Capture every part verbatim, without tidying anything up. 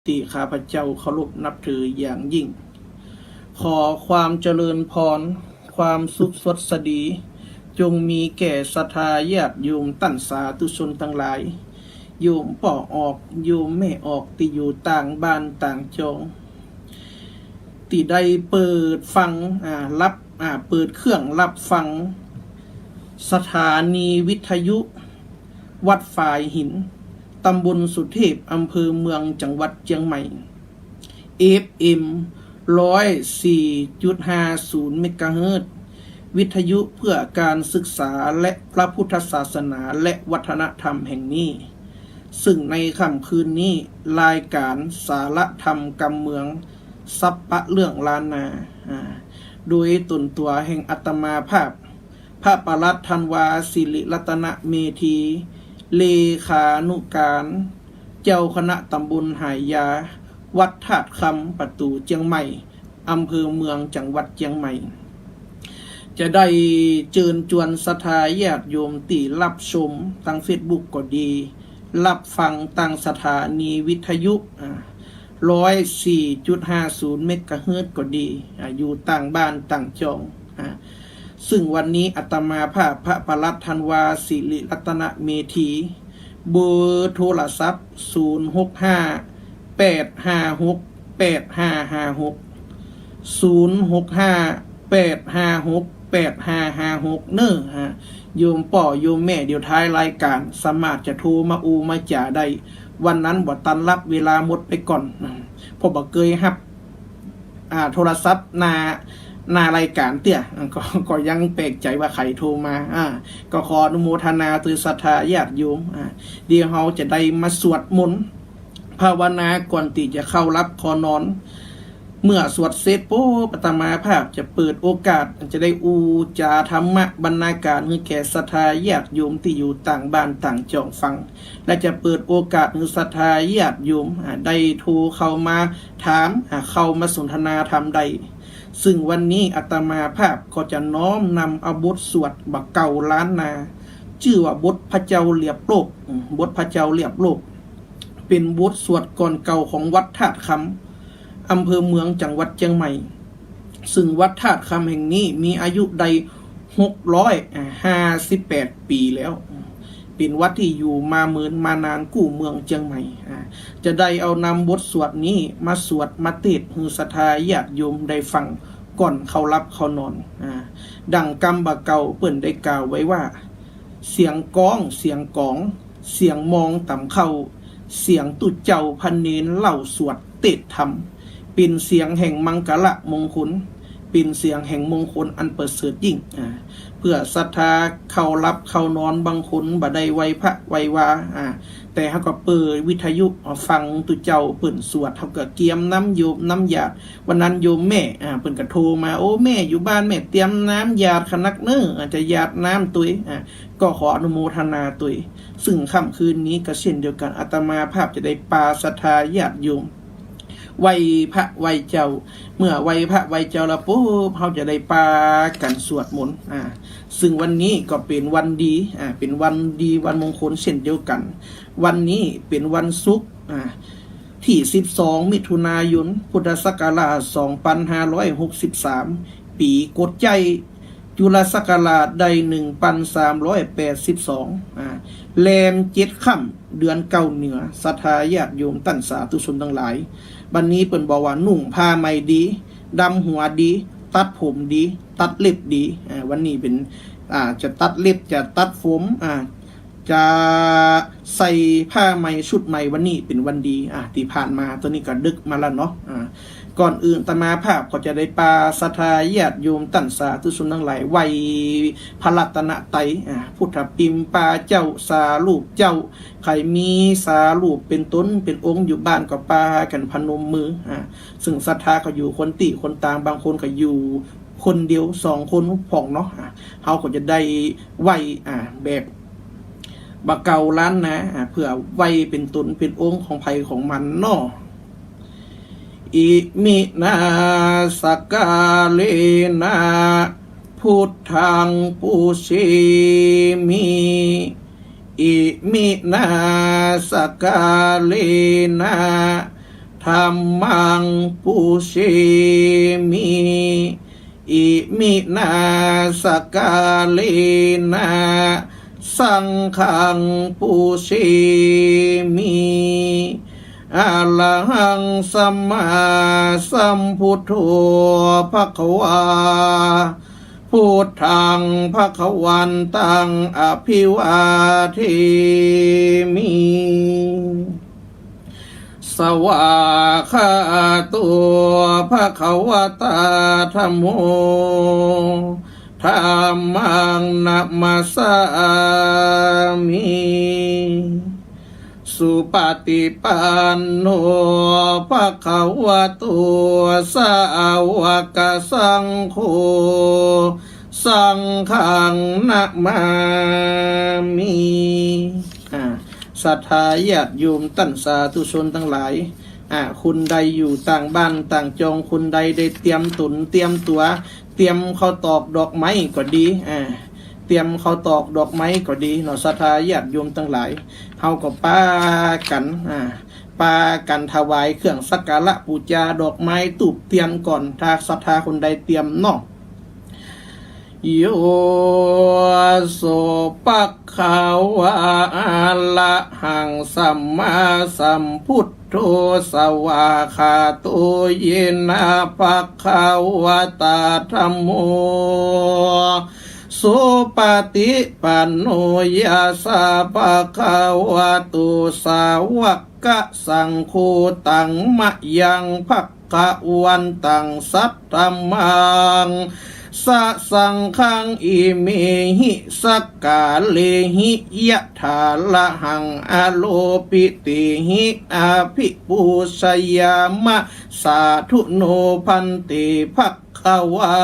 ตี้ข้าพเจ้าเคารพนับถืออย่างยิ่ง ขอความเจริญพร ความสุขสวัสดี จงมีแก่ศรัทธาญาติโยมต้านสาธุชนตังหลาย โยมป้อออก โยมแม่ออก ตี้อยู่ต่างบ้านต่างจอง ตี้ได้เปิดฟัง อ่า รับ อ่า เปิดเครื่องรับฟัง สถานีวิทยุ วัดฝายหิน ตำบลสุเทพ อำเภอเมือง จังหวัดเจียงใหม่ เอฟเอ็ม ร้อยสี่จุดห้าศูนย์ เมกะเฮิรตซ์ วิทยุเพื่อการศึกษาและพระพุทธศาสนาและวัฒนธรรมแห่งนี้ ซึ่งในค่ำคืนนี้ รายการสาระธรรมกำเมือง สัพพะเรื่องล้านนา อ่า โดยตนตั๋วแห่งอาตมาภาพ พระปลัดธันวา สิริรัตนเมธี เลขานุการ เจ้าคณะตำบลหายยา วัดธาตุคำ ประตู๋เจียงใหม่ อำเภอเมือง จังหวัดเจียงใหม่ จะได้เจิญจวนศรัทธาญาติโยมตี้รับชมตางเฟซบุ๊กก็ดี รับฟังตางสถานีวิทยุ อ่า ร้อยสี่จุดห้าศูนย์ เมกะเฮิรตซ์ก็ดี อ่า อยู่ต่างบ้านต่างจอง อ่า ซึ่งวันนี้อาตมาภาพพระปลัดธันวา สิริรัตนเมธี เบอร์โทรศัพท์ ศูนย์หกห้า แปดห้าหก แปดห้าห้าหก ศูนย์หกห้า แปดห้าหก แปดห้าห้าหก เน้อ ฮะ โยมป้อโยมแม่ เดี๋ยวท้ายรายการสามารถจะโทรมาอู้มาจ๋าได้ วันนั้นบ่ตันรับ เวลาหมดไปก่อน นะ เพราะบ่เกยฮับ อ่า โทรศัพท์หน้า หน้ารายการเตื้อ อ่า ก็ ก็ยังแปลกใจ๋ว่าใผโทรมา อ่า ก็ขออนุโมทนาตวยศรัทธาญาติโยม อ่า เดี๋ยวเฮาจะได้มาสวดมนต์ ภาวนาก่อนตี้จะเข้าหลับเข้านอน เมื่อสวดเสร็จปุ๊บ อาตมาภาพจะเปิดโอกาส จะได้อู้จ๋าธรรมะบรรณาการหื้อแก่ศรัทธาญาติโยมตี้อยู่ต่างบ้านต่างจองฟัง และจะเปิดโอกาสหื้อศรัทธาญาติโยม อ่า ได้โทรเข้ามาถาม อ่า เข้ามาสนทนาธรรมได้ ซึ่งวันนี้อาตมาภาพก็จะน้อมนำเอาบทสวดบ่าเก่าล้านนา จื้อว่าบทพระเจ้าเหลียบโลก อืม บทพระเจ้าเหลียบโลก เป๋นบทสวดก่อนเก่าของวัดธาตุคำ อำเภอเมือง จังหวัดเจียงใหม่ ซึ่งวัดธาตุคำแห่งนี้มีอายุได้ หกร้อยห้าสิบแปด ปี๋แล้ว เป๋นวัดตี้อยู่มาเมินมานานกู้เมืองเจียงใหม่ อ่า จะได้เอานำบทสวดนี้มาสวดมาเตสน์หื้อศรัทธาญาติโยมได้ฟังก่อนเข้าหลับเข้านอน อ่า ดั่งกำบ่าเก่าเปิ้นได้กล่าวไว้ว่า เสียงก้อง เสียงก๋อง เสียงมองต๋ำเข้า เสียงตุ๊เจ้าพระเณรเล่าสวดเตสน์ธรรม เป๋นเสียงแห่งมังคละมงคล เป๋นเสียงแห่งมงคลอันประเสริฐยิ่ง อ่า เปื้อศรัทธาเข้าหลับเข้านอน บางคนบ่ได้ไหว้พระไหว้วา อ่า แต่เฮาก็เปิดวิทยุฟังตุ๊เจ้าเปิ้นสวด เฮาก็เกียมน้ำโยมน้ำหยาด วันนั้นโยมแม่ อ่า เปิ้นก็โทรมา โอ้ แม่อยู่บ้านแม่เกียมน้ำหยาดขะนักเน้อ อ่า จะหยาดน้ำตวย อ่า ก็ขออนุโมทนาตวย ซึ่งค่ำคืนนี้ก็เช่นเดียวกั๋น อาตมาภาพจะได้ปาศรัทธาญาติโยม ไหว้พระไหว้เจ้า เมื่อไหว้พระไหว้เจ้าแล้วปุ๊บ เฮาจะได้ปากั๋นสวดมนต์ อ่า ซึ่งวันนี้ก็เป๋นวันดี อ่า เป๋นวันดีวันมงคลเช่นเดียวกั๋น วันนี้เป๋นวันศุกร์ อ่า ตี้สิบสอง มิถุนายน พุทธศักราช สองปันห้าร้อยหกสิบสาม ปี๋กดไจ้ จุลศักราชได้ หนึ่งปันสามร้อยแปดสิบสอง อ่า แรมเจ็ดค่ำ เดือนเก้าเหนือ ศรัทธาญาติโยมต้านสาธุชนตังหลาย บัดนี้เปิ้นบอกว่านุ่งผ้าใหม่ดี ดำหัวดี ตัดผมดี ตัดเล็บดี อ่า วันนี้เป๋น อ่า จะตัดเล็บ จะตัดผม อ่า จะใส่ผ้าใหม่ชุดใหม่ วันนี้เป๋นวันดี อ่า ตี้ผ่านมา ต๋อนนี้ก็ดึกมาแล้วเนาะ อ่า ก่อนอื่นอาตมาภาพก็จะได้ปาศรัทธาญาติโยมต้านสาธุชนตังหลาย ไหว้พระรัตนตรัย อ่า พุทธปิมปาเจ้า สารูปเจ้า ใผมีสารูปเป๋นต๋นเป๋นองค์อยู่บ้านก็ปากั๋นพนมมือ อ่า ซึ่งศรัทธาก็อยู่คนตี้คนตาง บางคนก็อยู่คนเดียวสองคนพ่องเนาะ อ่า เฮาก็จะได้ไหว้ อ่า แบบบ่าเก่าล้านนา อ่า เปื้อไหว้เป๋นต๋นเป๋นองค์ของใผของมันเนาะ อิมินา สักกาเลนะ พุทธัง ปูเชมิ อิมินา สักกาเลนะ ธัมมัง ปูเชมิ อิมินา สการะนะ สังฆัง ปูเชมิ อะระหัง สัมมาสัมพุทโธ ภะคะวา พุทธัง ภะคะวันตัง อะภิวาเทมิ สวากขาโต ภะคะวะตา ธัมโม ธัมมัง นะมัสสามิ สุปะติปันโน ภะคะวะโต สาวกสังโฆ สังฆัง นะมามิ อ่า ศรัทธาญาติโยมต้านสาธุชนตังหลาย อ่า คนใดอยู่ต่างบ้านต่างจอง คนใดได้เตรียมต๋นเตรียมตั๋ว เตรียมข้าวตอกดอกไม้ก็ดี อ่า เตรียมข้าวตอกดอกไม้ก็ดีเนาะ ศรัทธาญาติโยมตังหลาย เฮาก็ปากั๋น อ่า ปากั๋นถวายเครื่องสักการะปู๋จา ดอกไม้ ธูปเตียนก่อน ถ้าศรัทธาคนใดเตรียมเนาะ โย โส ภะคะวา อะระหัง สัมมาสัมพุทโธ สวากขาโต เยนะ ภะคะวะตา ธัมโม สุปะติปันโน ยัสสะ ภะคะวะโต สาวกสังโฆ ตัง มะยัง ภะคะวันตัง สัทธัมมัง สะสังฆัง อิเมหิ สักกาเรหิ ยะถาระหัง อะโรปิเตหิ อะภิปูชยามะ สาธุโน ภันเต ภะคะวา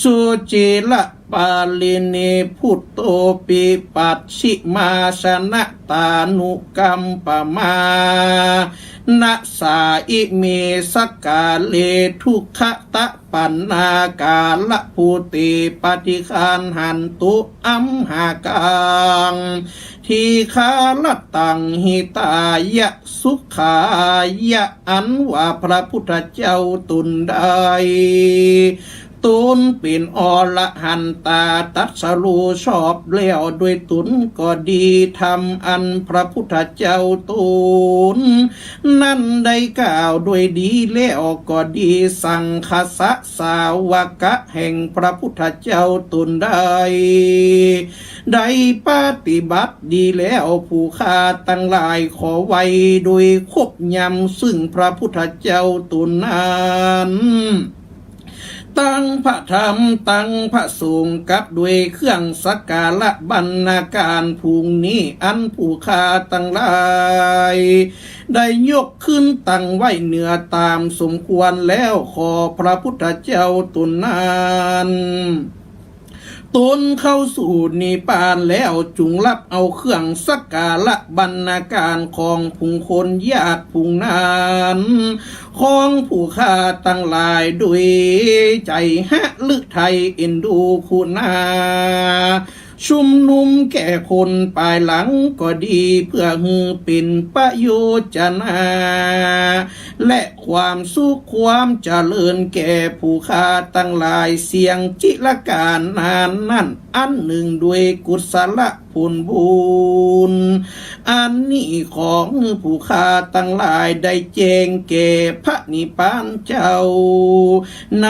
สุจิระปารินิพพุตโตปิ ปัชฌิมาสนะตานุกัมปะมา นะสา อิเม สักกาเร ทุกขะตะ ปันนากาละปูเต ปะฏิฆานหันตุ อัมหากัง ทีฆารัตตัง หิตายะ สุขายะ อันว่าพระพุทธเจ้าต๋นใด ต๋นเป๋นอรหันตา ตรัสฮู้ชอบแล้ว โดยต๋นก็ดี ธรรมอันพระพุทธเจ้าต๋นนั้นได้กล่าวโดยดีแล้วก็ดี สังฆัสสะ สาวกะแห่งพระพุทธเจ้าต๋นใด ได้ปฏิบัติดีแล้ว ผู้ข้าตังหลายขอไว้โดยครบย่ำซึ่งพระพุทธเจ้าต๋นนั้น ตังพระธรรม ตังพระสงฆ์ กับด้วยเครื่องสักการะบรรณาการ ผุ่งนี้อันผู้ข้าตังหลาย ได้ยกขึ้นตั้งไว้เหนือต๋ามสมควรแล้ว ขอพระพุทธเจ้าต๋นนั้น ต๋นเข้าสู่นิพพานแล้ว จุ่งรับเอาเครื่องสักการะบรรณาการของผุ่งคนญาติผุ่งนั้น ของผู้ข้าตังหลาย ด้วยใจ๋หฤทัยเอ็นดูคุณา ชุมนุมแก่คนปายหลังก็ดี เพื่อหื้อเป๋นประโยชน์จะนา และความสุขความเจริญแก่ผู้ข้าตังหลายเสี้ยงจิรกาลนานนั้น อันหนึ่งด้วยกุศลผลบุญ อันนี้ขอหื้อผู้ข้าตังหลายได้แจ้งแก่พระนิพพานเจ้า ใน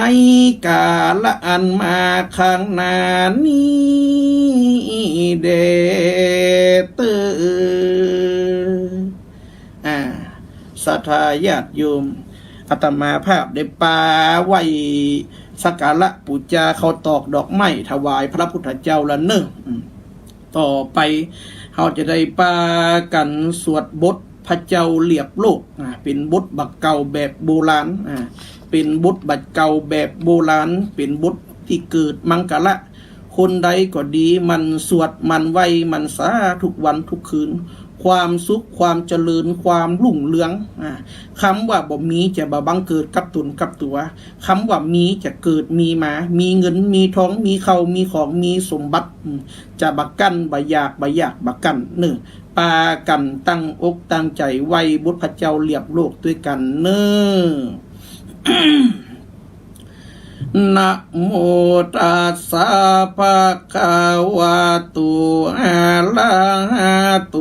กาละอันมาข้างหน้านี้แด่เต๊อ อ่า ศรัทธาญาติโยม อาตมาภาพได้ปาไหว้สักการะปู๋จา ข้าวตอกดอกไม้ถวายพระพุทธเจ้าละเน่อ อืม ต่อไปเฮาจะได้ปากั๋นสวดบทพระเจ้าเหลียบโลก อ่า เป๋นบทบ่าเก่าแบบโบราณ อ่า เป๋นบทบ่าเก่าแบบโบราณ เป๋นบทตี้เกิดมังคละ คนใดก็ดี หมั่นสวด หมั่นไหว้ หมั่นสาทุกวันทุกคืน ความสุข ความเจริญ ความรุ่งเรือง อ่า กำว่าบ่มีจะบ่บังเกิดกับต๋นกับตั๋ว กำว่ามีจะเกิดมีมา มีเงิน มีทอง มีข้าว มีของ มีสมบัติ อืม จะบ่กั้น บ่อยาก บ่อยาก บ่กั้น เน่อ ปากั๋นตั้งอกตั้งใจ๋ไหว้บุตรพระเจ้าเหลียบโลกตวยกั๋นเน่อ นะโมตัสสะ ภะคะวะโต อะระหะโต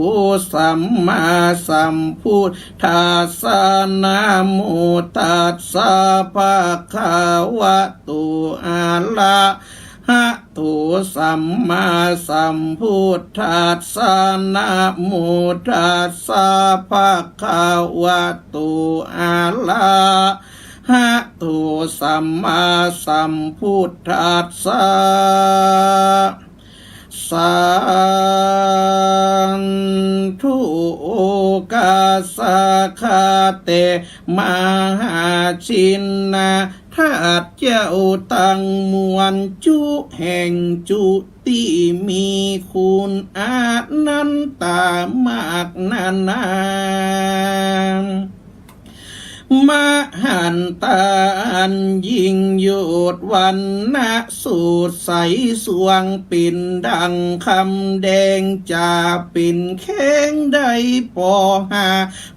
สัมมาสัมพุทธัสสะ นะโมตัสสะ ภะคะวะโต อะระหะโต สัมมาสัมพุทธัสสะ นะโมตัสสะ ภะคะวะโต อะระหะโต สัมมาสัมพุทธัสสะ สาธุ โอกาสะ ข้าแต่มหาชินนาถเจ้าตังมวล จุแห่งจุติ มีคุณอนันตามากนานา มหันตาอันยิ่งโยชน์ วรรณะสดใสสว่าง เป๋นดั่งคำแดง จะเป๋นแข้งได้ ปอหา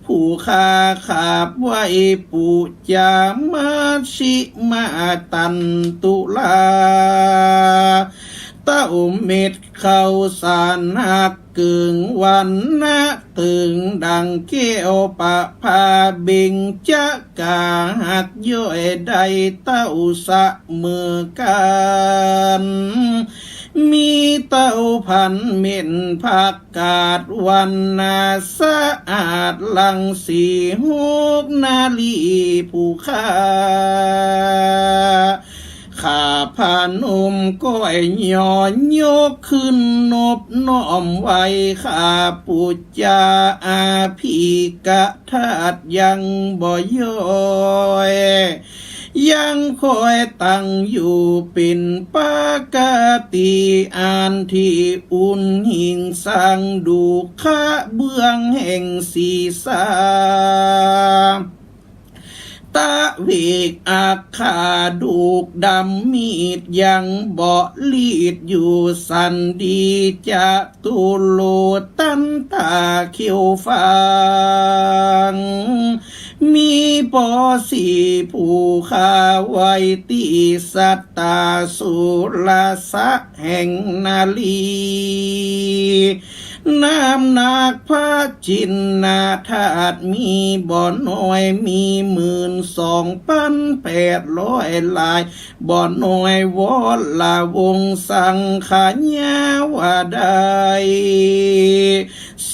ผู้ข้าขาบไหว้ ปู๋จามัชฌิมาตันตุลา เต้าเม็ดข้าวสารหัก เกิ่งวรรณะเติ่งดั่งแก้วประภา เบญจกาหักย่อยได้เต้าเสมอกั๋น มีเต้าพันเม็ดผักกาด วรรณะสะอาด รังสีหกนาลี ผู้ข้า ข้าพนมก้อยยอยกขึ้นนบน้อมไหว้ ข้าปู๋จาอภิกธาตุยังบ่ย่อย ยังคอยตั้งอยู่เป๋นปกติ อันตี้อุ่นหิ้งสัง ดูกระเบื้องแห่งศีรษะ ตะเวกอัคคา ดูกดำมีดยังบ่ลีด อยู่สันดี จตุโลตันตา เขี้ยวฟาง มีปอสี่ ผู้ข้าไหว้ตี้สัตตาสุรสะแห่งนาลี น้ำหนักพระจินนาธาตุมีบ่น้อย มีหมื่นสองปันแปดร้อยลาย บ่น้อยวรวงศ์สังขยาว่าได้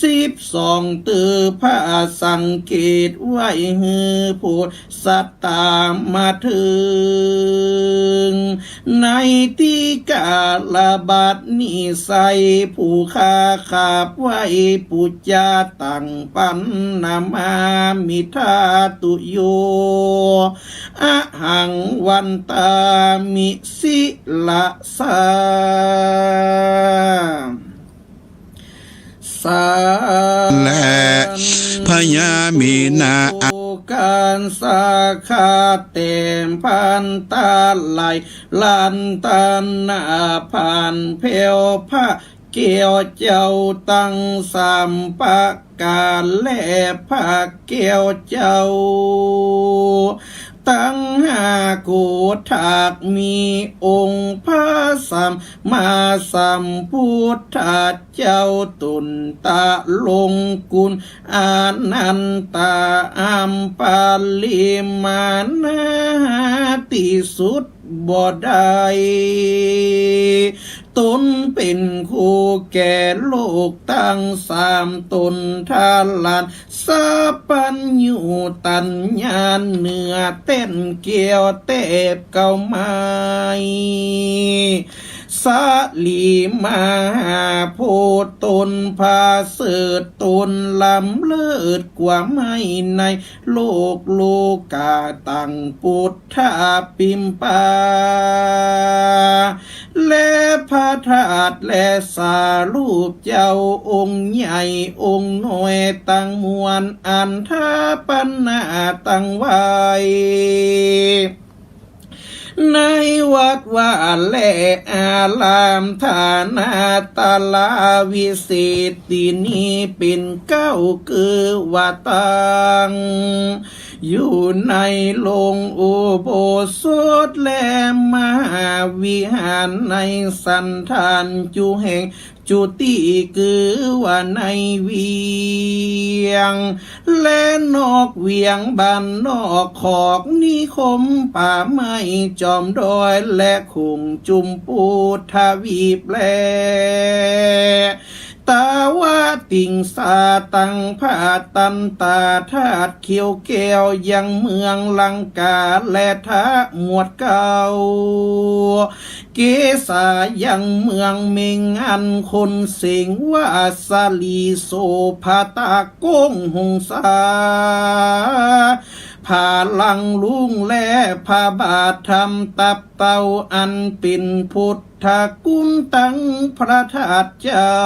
สิบสองเตื้อ พระสังเกตไว้หื้อโผด สัตตามาเถิง ในตี้กาละบัดนี้ไซร้ ผู้ข้าขาบไหว้ปู๋จาตั้งปั๋น นะมามิ ทาตุโย อะหังวันตามิ สิรสา สา และพญาเมนะ โอกาสะ ข้าแต่พันตาลัย รัตนาพันแผ้ว พระแก้วเจ้าตังสามประก๋าน และพระแก้วเจ้าตังห้าโกฏัก มีองค์พระสัมมาสัมพุทธเจ้า ต๋นตะลงกุณอนันตา อัมปริมาณหาตี้สุดบ่ได้ ต๋นเป๋นคู่แก่โลกตังสาม ต๋นทะลานสัพพัญญู ตัญญาเหนือแต้นแก้วแต๊บเก๊าไม้ สลีมหาโพธิ์ต๋นประเสริฐ ต๋นล้ำเลิศกว่าใหม่ในโลก โลกา ตังปุทธปิมปา และพระธาตุและสารูปเจ้า องค์ใหญ่องค์น้อยตังมวล อันถวายตังไว้ ในวัดวาและอาราม ฐานะตลาวิเศษ ตี้นี้เป๋นเก๊า คือว่าตั้งอยู่ในโลงอุโบสถและมหาวิหาร ในสัณฐานจุแห่ง จุตี้คือว่าในเวียง และนอกเวียง บ้านนอกคอกนิคม ป่าไม้จอมดอย และโขงจุมพุทธวีปแล ตะวะติงสา ตังพระตันตาธาตุเขียวแก้ว ยังเมืองลังกา และทะหมวดเก๊า เกสา ยังเมืองเม็ง อันคนเสียงว่าสลีโสภะตะโก้งหงสา ผาลังลุง และพระบาทธรรมตับเต้า อันเป๋นพุทธกุณตังพระธาตุเจ้า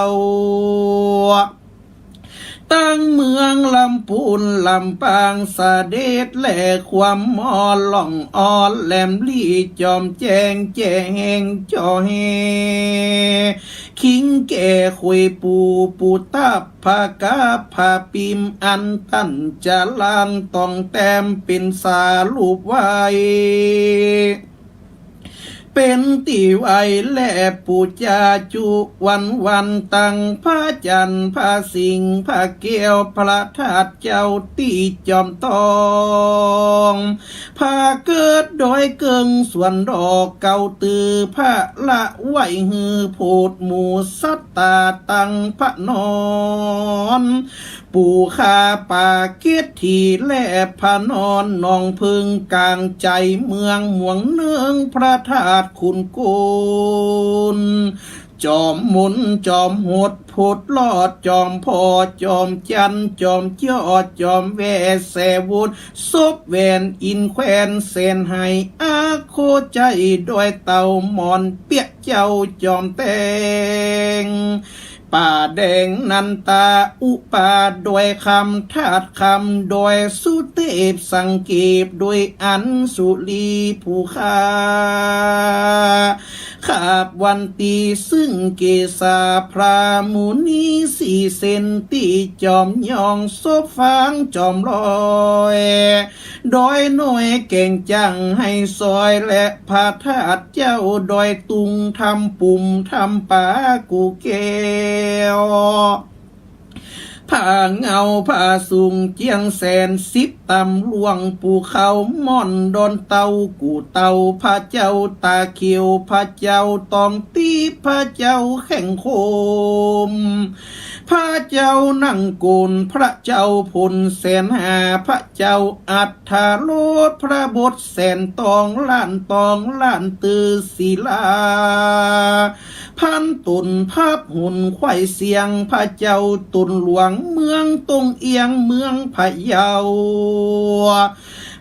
ตังเมืองลำปูนลำปาง เสด็จแลความหม้อล่องอ่อนแหลมหลี้ จอมแจ้งแจ้งแหงจ่อแห คิงแก่ขวยปูปูตับ พระกับพระปิม อันตันจรานต้องแต้มเป๋นสารูปไว้ เป๋นตี้ไว้และปู๋จาจุวันวัน ตังพระจันทร์ พระสิงห์ พระแก้ว พระธาตุเจ้าตี้จอมต้อง พระเกิดดอยเกิ่งสวนดอก เก๊าตือพระละไหว้ หื้อโผดหมู่สัตตา ตังพระนอน ปู่ข้าป่าเกตถี และพระนอนหนองเพิง ก๋างใจ๋เมืองหมวงเนิง พระธาตุขุนกูล จอมมนต์จอมหด ผดลอด จอมพ่อ จอมจันทร์ จอมยอด จอมแว่ แสวุธ ศพแหวน อินแควน แสนไห อาโคไจ ดอยเต่า หมอนเปียะเจ้า จอมแตง ป่าแดง นันตา อุปา ดอยคำ ธาตุคำ ดอยสุเทพ สังเกต ดอยอัญชุลี ผู้ข้า ขาบวันตี ซึ่งเกศาพระมุนี สี่เส้นตี้จอมยอง ศพฟางจอมลอย ดอยน้อยแก่งจั้งไหซอย และพระธาตุเจ้า ดอยตุง ธรรมปุ่ม ธรรมป๋ากู่แก้ว ผาเงา ผาสูง เจียงแสน สิบตำหลวง ปู่เขาม่อน ดอนเต่า กู่เต่า พระเจ้าตาเขียว พระเจ้าตองตี้ พระเจ้าแข้งคม พระเจ้านั่งโกน พระเจ้าพลแสนหา พระเจ้าอัฏฐรส พระบทแสนตอง ล้านตอง ล้านตือศิลา พันตนพับหนไขว้เสียง พระเจ้าตนหลวง เมืองตงเอียง เมืองพะเยา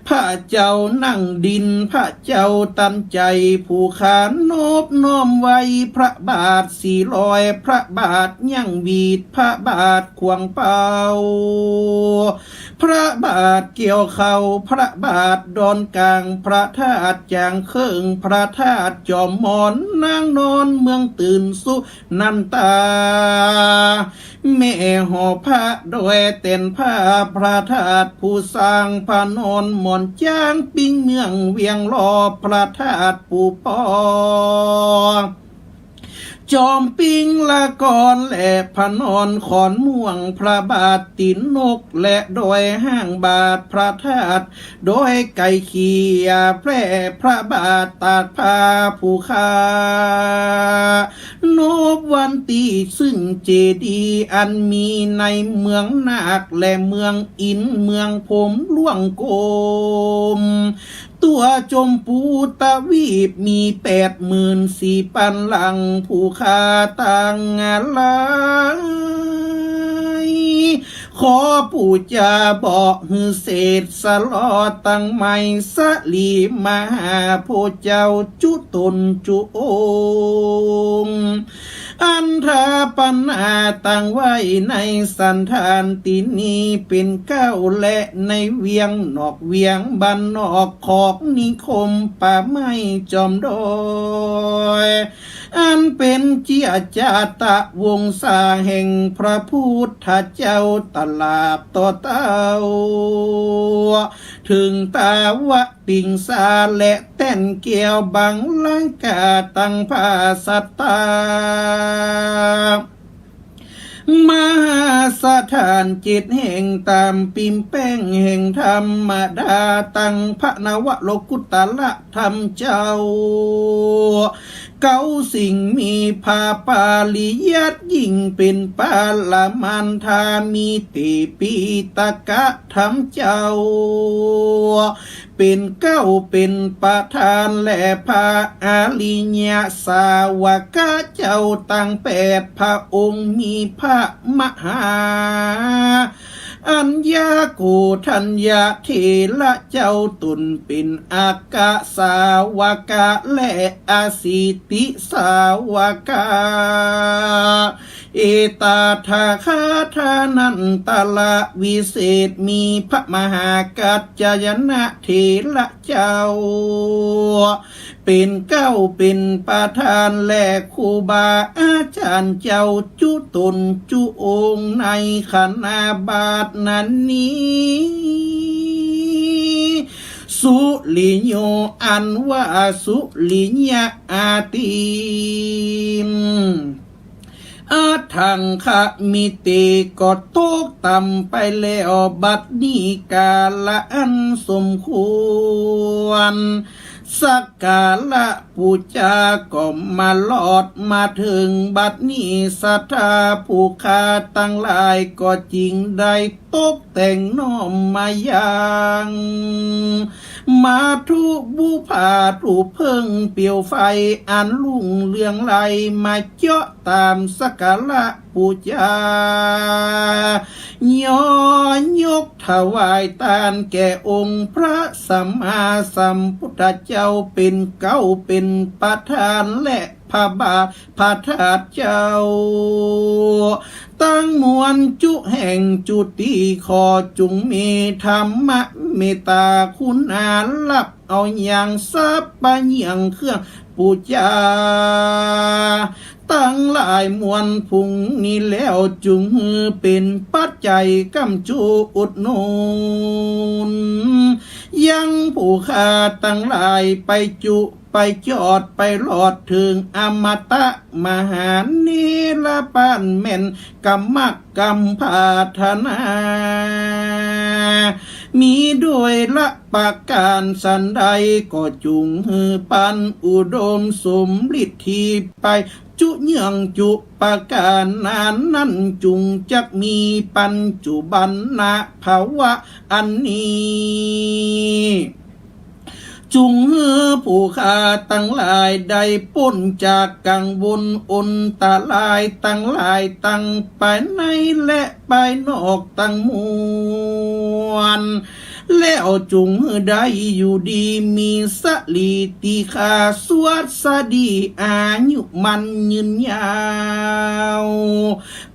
พระเจ้านั่งดิน พระเจ้าตันใจ๋ ผู้ข้านอบน้อมไหว้ พระบาทสี่ร้อย พระบาทยั่งหวีด พระบาทขวางเป่า พระบาทเกี่ยวเข่า พระบาทดอนก๋าง พระธาตุจางเคิง พระธาตุจอมมอน นางนอนเมืองตื่นสุนันตา แม่หอพระดอยแตนผ้า พระธาตุผู้สร้าง พระนอนหมอนจ๊าง ปิ้งเมืองเวียงลอ พระธาตุปู่ปอ จอมปิ้งละกอน และพระนอนขอนม่วง พระบาทตีนนก และดอยห้างบาท พระธาตุดอยไก่เขียแพร่ พระบาทตาดผ้า ผู้ข้านอบวันตี ซึ่งเจดีย์อันมีในเมืองนาค และเมืองอินทร์ เมืองพรหมล่วงกลม ตั๋วจมพูตะวีปมีแปดหมื่นสี่ปันหลัง ผู้ข้าตังหลาย ขอปู่จาเบาะหื้อเสด็จสลอดตังไหม สะหลีมหาโพธิ์เจ้าจุ๊ต๋นจุ๊องค์ อันถาปนาตังไว้ในสันฐานตี้นี้เป๋นเก๊า และในเวียงนอกเวียงบ้านนอกขอกนิคมป่าไม้จอมดอย อันเป๋นเจียจาตะวงศาแห่งพระพุทธเจ้าตราบต่อเต้า เถิงตาวติงสาและแต้นแก้วบังลังกาตังผาสัตตา มหาสถานเจ็ดแห่งต๋ามปิ่มแป้งแห่งธรรมดา ตังพระนวโลกุตระธรรมเจ้า เก๊าสิ่งมีพระปริยัติยิ่งเป๋นปรมาณธามีเตปิตกะธรรมเจ้า เป๋นเก๊าเป๋นประธาน และพระอริยสาวกะเจ้าตังแปดพระองค์ มีพระมหา อัญญาโกณฑัญญะเถระเจ้าต๋นเป๋นอักขสาวกะและอสิติสาวกะ เอตถาคถานันตระวิเศษ มีพระมหากัจจายนะเถระเจ้า เป๋นเก๊าเป๋นประธาน และครูบาอาจ๋ารย์เจ้าจุ๊ต๋นจุ๊องค์ในขณะบัดนั้นนี้ สุริโย อันว่าสุริยะอาทิตย์ อัฏฐังคมิติ ก็ตกต่ำไปแล้ว บัดนี้กาละอันสมควร สักการะปู๋จาก็มาลอดมาเถิงบัดนี้ ศรัทธาผู้ข้าตังหลายก็จึงได้ตกแต่งน้อมมายัง มาธูปบุปผาธูปเผิงเปลวไฟอันรุ่งเรืองไล มาเจาะต๋ามสักการะปู๋จา ย้อนยกถวายตานแก่องค์พระสัมมาสัมพุทธเจ้า เป๋นเก๊าเป๋นประธาน และพระบาทพระธาตุเจ้า ตังมวลจุแห่งจุติ ขอจุ่งมีธรรมะเมตตาคุณารับเอายังสัพพะเยี่ยงเครื่องปู๋จา ตังหลายมวลฝูงนี้แล้ว จุ่งหื้อเป๋นปัจจัยก้ำจุอุดหนุน ยังผู้ข้าตังหลายไปจุ ไปจอดไปลอดเถิงอมตะมหานิรปานแม่นกำมักกำผาถนา มีโดยละประก๋านสันใด ก็จุ่งหื้อปันอุดมสมฤทธิไปจุเยื่องจุประก๋านนั้นนั้น จุ่งจักมีปัจจุบันนะภาวะอันนี้ จุ่งหื้อผู้ข้าตังหลายได้ป๊นจากกังวลอันตรายตังหลายตังภายในและภายนอกตังมวล แล้วจุ่งหื้อได้อยู่ดีมีสะหลีติขาสวัสดีอายุมั่นยืนยาว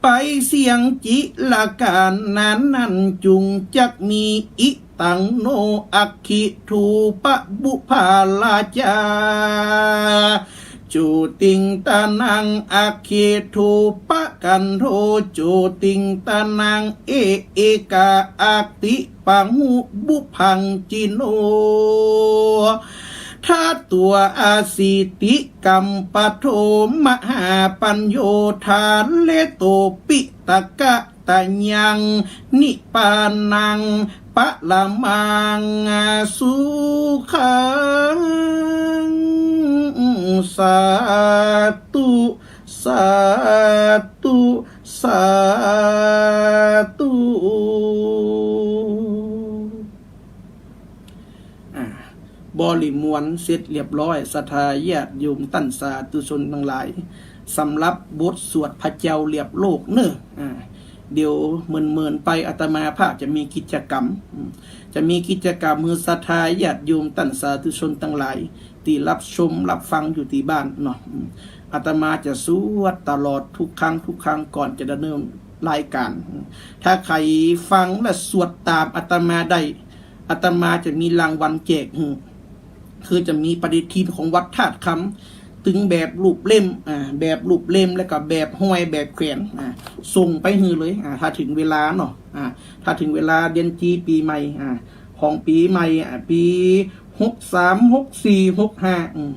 ไปเสี้ยงจิรก๋านนั้นนั้น จุ่งจักมีอิ ตังโนอัคคิถูปะบุพาราจา จุติงตานังอัคคิถูปะกันโท จุติงตานังเอ เอกาอัคติปะหุบุพังจิโน ทัตตัวอาสิติกัมปะโท มหาปัญโยทาเลโตปิตะกะ ตะยังนิพพานังปะระมังสุขัง สาธุ สาธุ สาธุ อ่า บริมวลเสร็จเรียบร้อย ศรัทธาญาติโยมต้านสาธุชนตังหลาย สำหรับบทสวดพระเจ้าเหยียบโลกเน่อ อ่า เดี๋ยวเมินๆ ไป อาตมาภาพจะมีกิจกรรม อืม จะมีกิจกรรมหื้อศรัทธาญาติโยมต้านสาธุชนตังหลาย ตี้รับชมรับฟังอยู่ตี้บ้านเนาะ อืม อาตมาจะสวดตลอดทุกครั้งทุกครั้งก่อนจะดำเนินรายการ อืม ถ้าใผฟังและสวดต๋ามอาตมาได้ อาตมาจะมีรางวัลแจกหื้อ คือจะมีปฏิทินของวัดธาตุคำ ตึงแบบรูปเล่ม อ่า แบบรูปเล่ม แล้วก็แบบห้อย แบบแขวน อ่า ส่งไปหื้อเลย อ่า ถ้าเถิงเวลาเนาะ อ่า ถ้าเถิงเวลาเดือนจีปี๋ใหม่ อ่า ของปี๋ใหม่ อ่า ปี๋หกสาม หกสี่ หกห้า อืม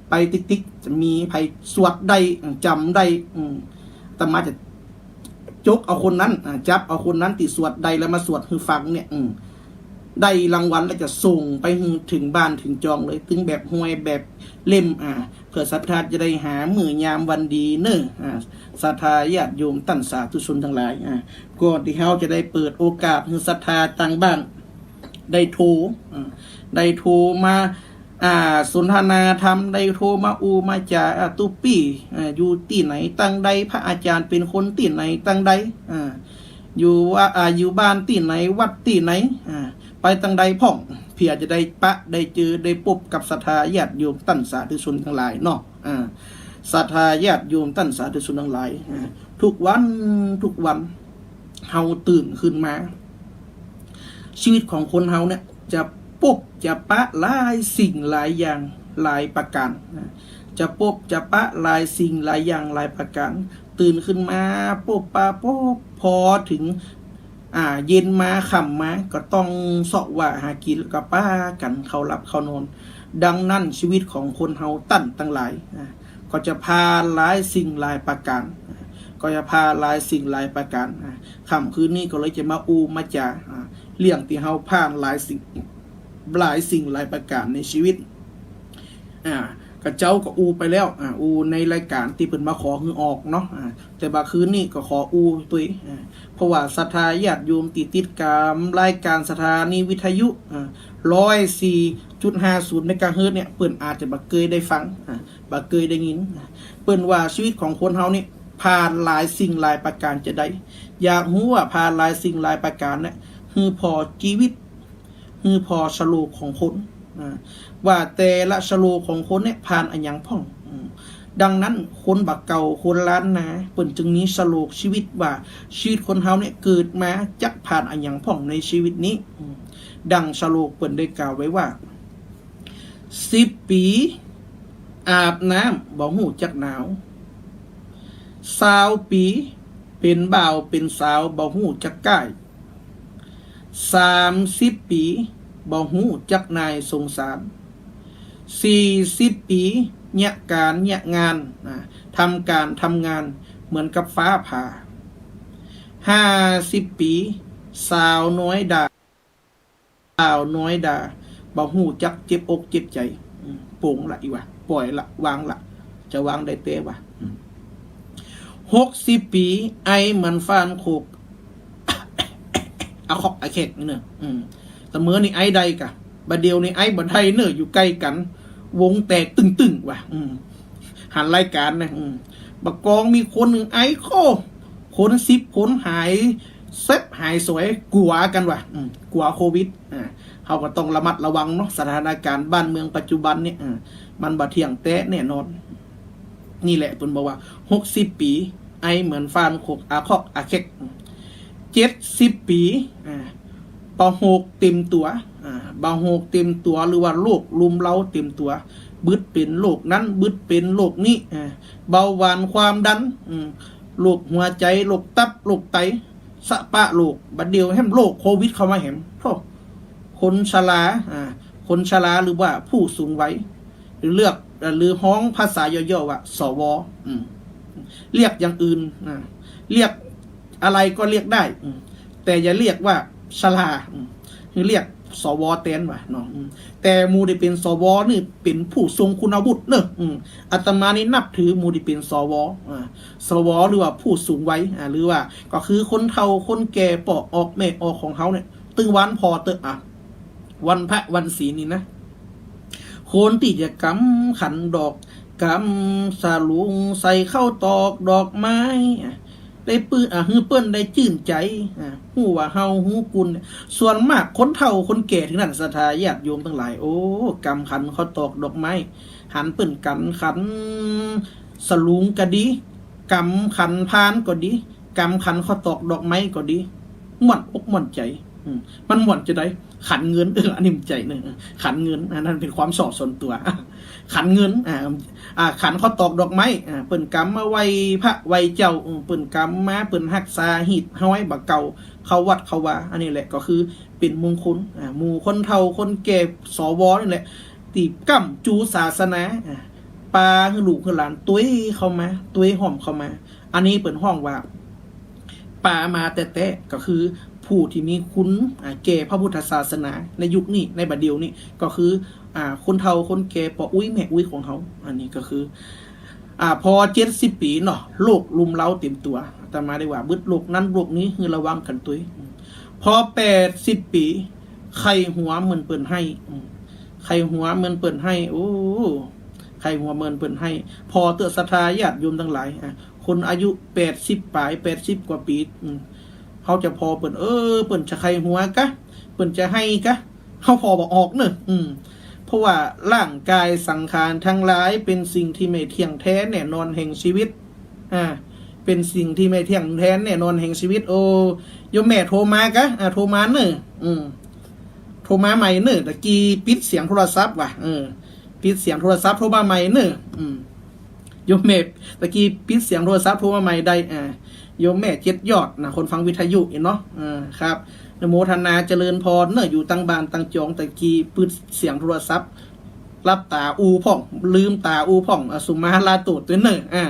ไปติ๊กๆ จะมีใผสวดได้ อ่า จ๋ำได้ อืม อาตมาจะ จกเอาคนนั้น อ่า จับเอาคนนั้นตี้สวดได้แล้วมาสวดหื้อฟังเนี่ย อืม ได้รางวัลแล้วจะส่งไปหื้อเถิงบ้านเถิงจองเลย ตึงแบบห้อยแบบเล่ม อ่า เปื้อศรัทธาจะได้หามื้อยามวันดีเน่อ อ่า ศรัทธาญาติโยมต้านสาธุชนตังหลาย อ่า ก่อนตี้เฮาจะได้เปิดโอกาสหื้อศรัทธาตางบ้าน ได้โทร อ่า ได้โทรมา อ่า สนทนาธรรม ได้โทรมาอู้มาจ๋า อ่า ตุ๊ปี้ อ่า อยู่ตี้ไหนตังใด พระอาจ๋ารย์เป๋นคนตี้ไหนตังใด อ่า อยู่ว่า อ่า อยู่บ้านตี้ไหน วัดตี้ไหน อ่า ไปตังใดพ่อง เปื้อจะได้ปะ ได้เจอ ได้ปบกับศรัทธาญาติโยมต้านสาธุชนตังหลายเนาะ อ่า ศรัทธาญาติโยมต้านสาธุชนตังหลาย อ่า ทุกวัน ทุกวัน เฮาตื่นขึ้นมา ชีวิตของคนเฮาเนี่ย จะปบจะปะหลายสิ่งหลายอย่างหลายประก๋าน นะ จะปบจะปะหลายสิ่งหลายอย่างหลายประก๋าน ตื่นขึ้นมาปบปะปบ พอเถิง อ่า เย็นมาค่ำมาก็ต้องเซาะหว่ะหากิ๋น แล้วก็ปากั๋นเข้าหลับเข้านอน ดังนั้นชีวิตของคนเฮาต้านตังหลาย อ่า ก็จะผ่านหลายสิ่งหลายประก๋าน อ่า ก็จะผ่านหลายสิ่งหลายประก๋าน อ่า ค่ำคืนนี้ก็เลยจะมาอู้มาจ๋า อ่า เรื่องตี้เฮาผ่านหลายสิ่ง หลายสิ่งหลายประก๋านในชีวิต อ่า กระเจ้าก็อู้ไปแล้ว อ่า อู้ในรายก๋านตี้เปิ้นมาขอหื้อออกเนาะ อ่า แต่บ่าคืนนี้ก็ขออู้ตวย อ่า เพราะว่าศรัทธาญาติโยมตี้ติดต๋ามรายก๋านสถานีวิทยุ อ่า ร้อยสี่จุดห้าศูนย์เมกะเฮิรตซ์เนี่ย เปิ้นอาจจะบ่เกยได้ฟัง อ่า บ่เกยได้ยิน อ่า เปิ้นว่าชีวิตของคนเฮานี่ผ่านหลายสิ่งหลายประก๋านจะใด อยากฮู้ว่าผ่านหลายสิ่งหลายประก๋านเนี่ย หื้อผ่อจีวิต หื้อผ่อชะโลของคน อ่า ว่าแต่ละชะโลของคนเนี่ยผ่านอะหยังพ่อง อืม ดังนั้นคนบ่าเก่าคนล้านนา เปิ้นจึงมีชะโลชีวิตว่า ชีวิตคนเฮาเนี่ยเกิดมาจักผ่านอะหยังพ่องในชีวิตนี้ อืม ดังชะโลเปิ้นได้กล่าวไว้ว่า สิบปี๋ อาบน้ำบ่ฮู้จักหนาว ซาวปี๋ เป๋นบ่าวเป๋นสาวบ่ฮู้จักก้าย สามสิบปี๋ บ่ฮู้จักนายสงสาร สี่สิบปี๋ เยียะก๋านเยียะงาน อ่า ทำก๋านทำงานเหมือนกับฟ้าผ่า ห้าสิบปี๋ สาวน้อยด่า สาวน้อยด่า บ่ฮู้จักเจ็บอกเจ็บใจ๋ อืม ป๋งละอี้วะ ป่อยละ วางละ จะวางได้แต๊วะ อืม หกสิบปี๋ ไอเหมือนฟานโขก อะคอกอะแขกนี่เน่อ อืม ตะเมินนี่ไอได้ก่ะ บ่าเดี่ยวนี่ไอบ่ได้เน่อ อยู่ใก้กั๋น วงแตกตึ้งๆ วะ อืม หันรายก๋านนะ อืม บ่ากองมีคนนึ่งไอโค้ คนสิบคนหายเซ็บหายสวย กั๋วกั๋นวะ อืม กั๋วโควิด อ่า เฮาก็ต้องระมัดระวังเนาะ สถานก๋านบ้านเมืองปัจจุบันเนี่ย อ่า มันบ่เที่ยงแต๊แน่นอน นี่แหละเปิ้นบอกว่า หกสิบปี๋ ไอเหมือนฟานโขก อะคอกอะแขก เจ็ดสิบปี๋ อ่า บ่าโหกเต็มตั๋ว อ่า บ่าโหกเต็มตั๋ว หรือว่าโรครุมเร้าเต็มตั๋ว บึดเป๋นโรคนั้น บึดเป๋นโรคนี้ อ่า เบาหวานความดัน อืม โรคหัวใจ๋ โรคตับ โรคไต สะปะโรค บ่าเดี่ยวแหมโรคโควิดเข้ามาแหม โธ่ คนชรา อ่า คนชราหรือว่าผู้สูงวัย หรือเรียก หรือฮ้องภาษาย่อๆ ว่า สว อืม เรียกอย่างอื่น อ่า เรียกอะไรก็เรียกได้ อืม แต่อย่าเรียกว่าชรา อืม คือเรียก สว แตนวะเนาะ อืม แต่หมู่ตี้เป๋น สว นี่เป๋นผู้ทรงคุณวุฒิเน่อ อืม อาตมานี่นับถือหมู่ตี้เป๋น สว อ่า สว หรือว่าผู้สูงวัย อ่า หรือว่าก็คือคนเฒ่าคนแก่ ป้อออกแม่ออกของเฮาเนี่ย ตึงวันผ่อเต๊อะ อ่ะ วันพระวันศีลนี่นะ คนตี้จะกำขันดอก กำสลุงใส่ข้าวตอกดอกไม้ อ่ะ ได้ปื้น อ่ะ หื้อเปิ้นได้จื้นใจ๋ อ่ะ ฮู้ว่าเฮาฮู้กุณ ส่วนมากคนเฒ่าคนแก่ตี้หั้น ศรัทธาญาติโยมตังหลาย โอ้ กำขันข้าวตอกดอกไม้ หันเปิ้นกำขันสลุงก็ดี กำขันพานก็ดี กำขันข้าวตอกดอกไม้ก็ดี ม่วนอกม่วนใจ๋ อืม มันม่วนจาใด ขันเงิน เออ อันนี้มันใจ๋เนาะ ขันเงิน อันนั้นเป๋นความชอบส่วนตั๋ว ขันเงิน อ่า อ่า ขันข้าวตอกดอกไม้ อ่า เปิ้นกำมาไหว้พระไหว้เจ้า อืม เปิ้นกำมา เปิ้นฮักษาฮีตฮ้อยบ่าเก่า เข้าวัดเข้าวา อันนี้แหละก็คือเป๋นมงคล อ่า หมู่คนเฒ่าคนแก่ สว นี่แหละ ตี้ก้ำจู๋ศาสนา อ่า ปาหื้อลูกหื้อหลานตวยเข้ามา ตวยฮ่อมเข้ามา อันนี้เปิ้นฮ้องว่า ปามาแต๊ๆ ก็คือผู้ตี้มีคุณ อ่า แก่พระพุทธศาสนา ในยุคนี้ ในบัดเดี่ยวนี้ ก็คือ อ่า คนเฒ่าคนแก่ป้ออุ๊ยแม่อุ๊ยของเฮา อันนี้ก็คือ อ่า พอเจ็ดสิบปี๋เนาะ โรครุมเร้าเต็มตั๋ว อาตมาได้ว่าเบิดโรคนั้นโรคนี้ หื้อระวังกั๋นตวย พอแปดสิบปี๋ ไข้หัวเหมือนเปิ้นไห้ อืม ไข้หัวเหมือนเปิ้นไห้ โอ้ ไข้หัวเหมือนเปิ้นไห้ ผ่อเต๊อะศรัทธาญาติโยมตังหลาย อ่ะ คนอายุแปดสิบป๋าย แปดสิบกว่าปี๋ อืม เฮาจะผ่อเปิ้น เออ เปิ้นจะไข้หัวกะ เปิ้นจะไห้กะ เฮาผ่อบ่ออกเนาะ อืม เพราะว่าร่างกายสังขารทั้งหลายเป๋นสิ่งตี้ไม่เที่ยงแท้แน่นอนแห่งชีวิต อ่า เป๋นสิ่งตี้ไม่เที่ยงแท้แน่นอนแห่งชีวิต โอ้ โยมแม่โทรมากะ อ่า โทรมาเนาะ อืม โทรมาใหม่เนาะ ตะกี้ปิดเสียงโทรศัพท์ว่ะ เออ ปิดเสียงโทรศัพท์ โทรมาใหม่เนาะ อืม โยมแม่ ตะกี้ปิดเสียงโทรศัพท์ โทรมาใหม่ได้ อ่า โยมแม่เจ็ดยอดนะ คนฟังวิทยุเนาะ เออ ครับ อนุโมทนาเจริญพรเนาะ อยู่ตังบ้านตังจอง ตะกี้ปิดเสียงโทรศัพท์ หลับต๋าอู้พ่อง ลืมต๋าอู้พ่อง อ่ะ สุมาลาโตดตวยเนาะ อ่า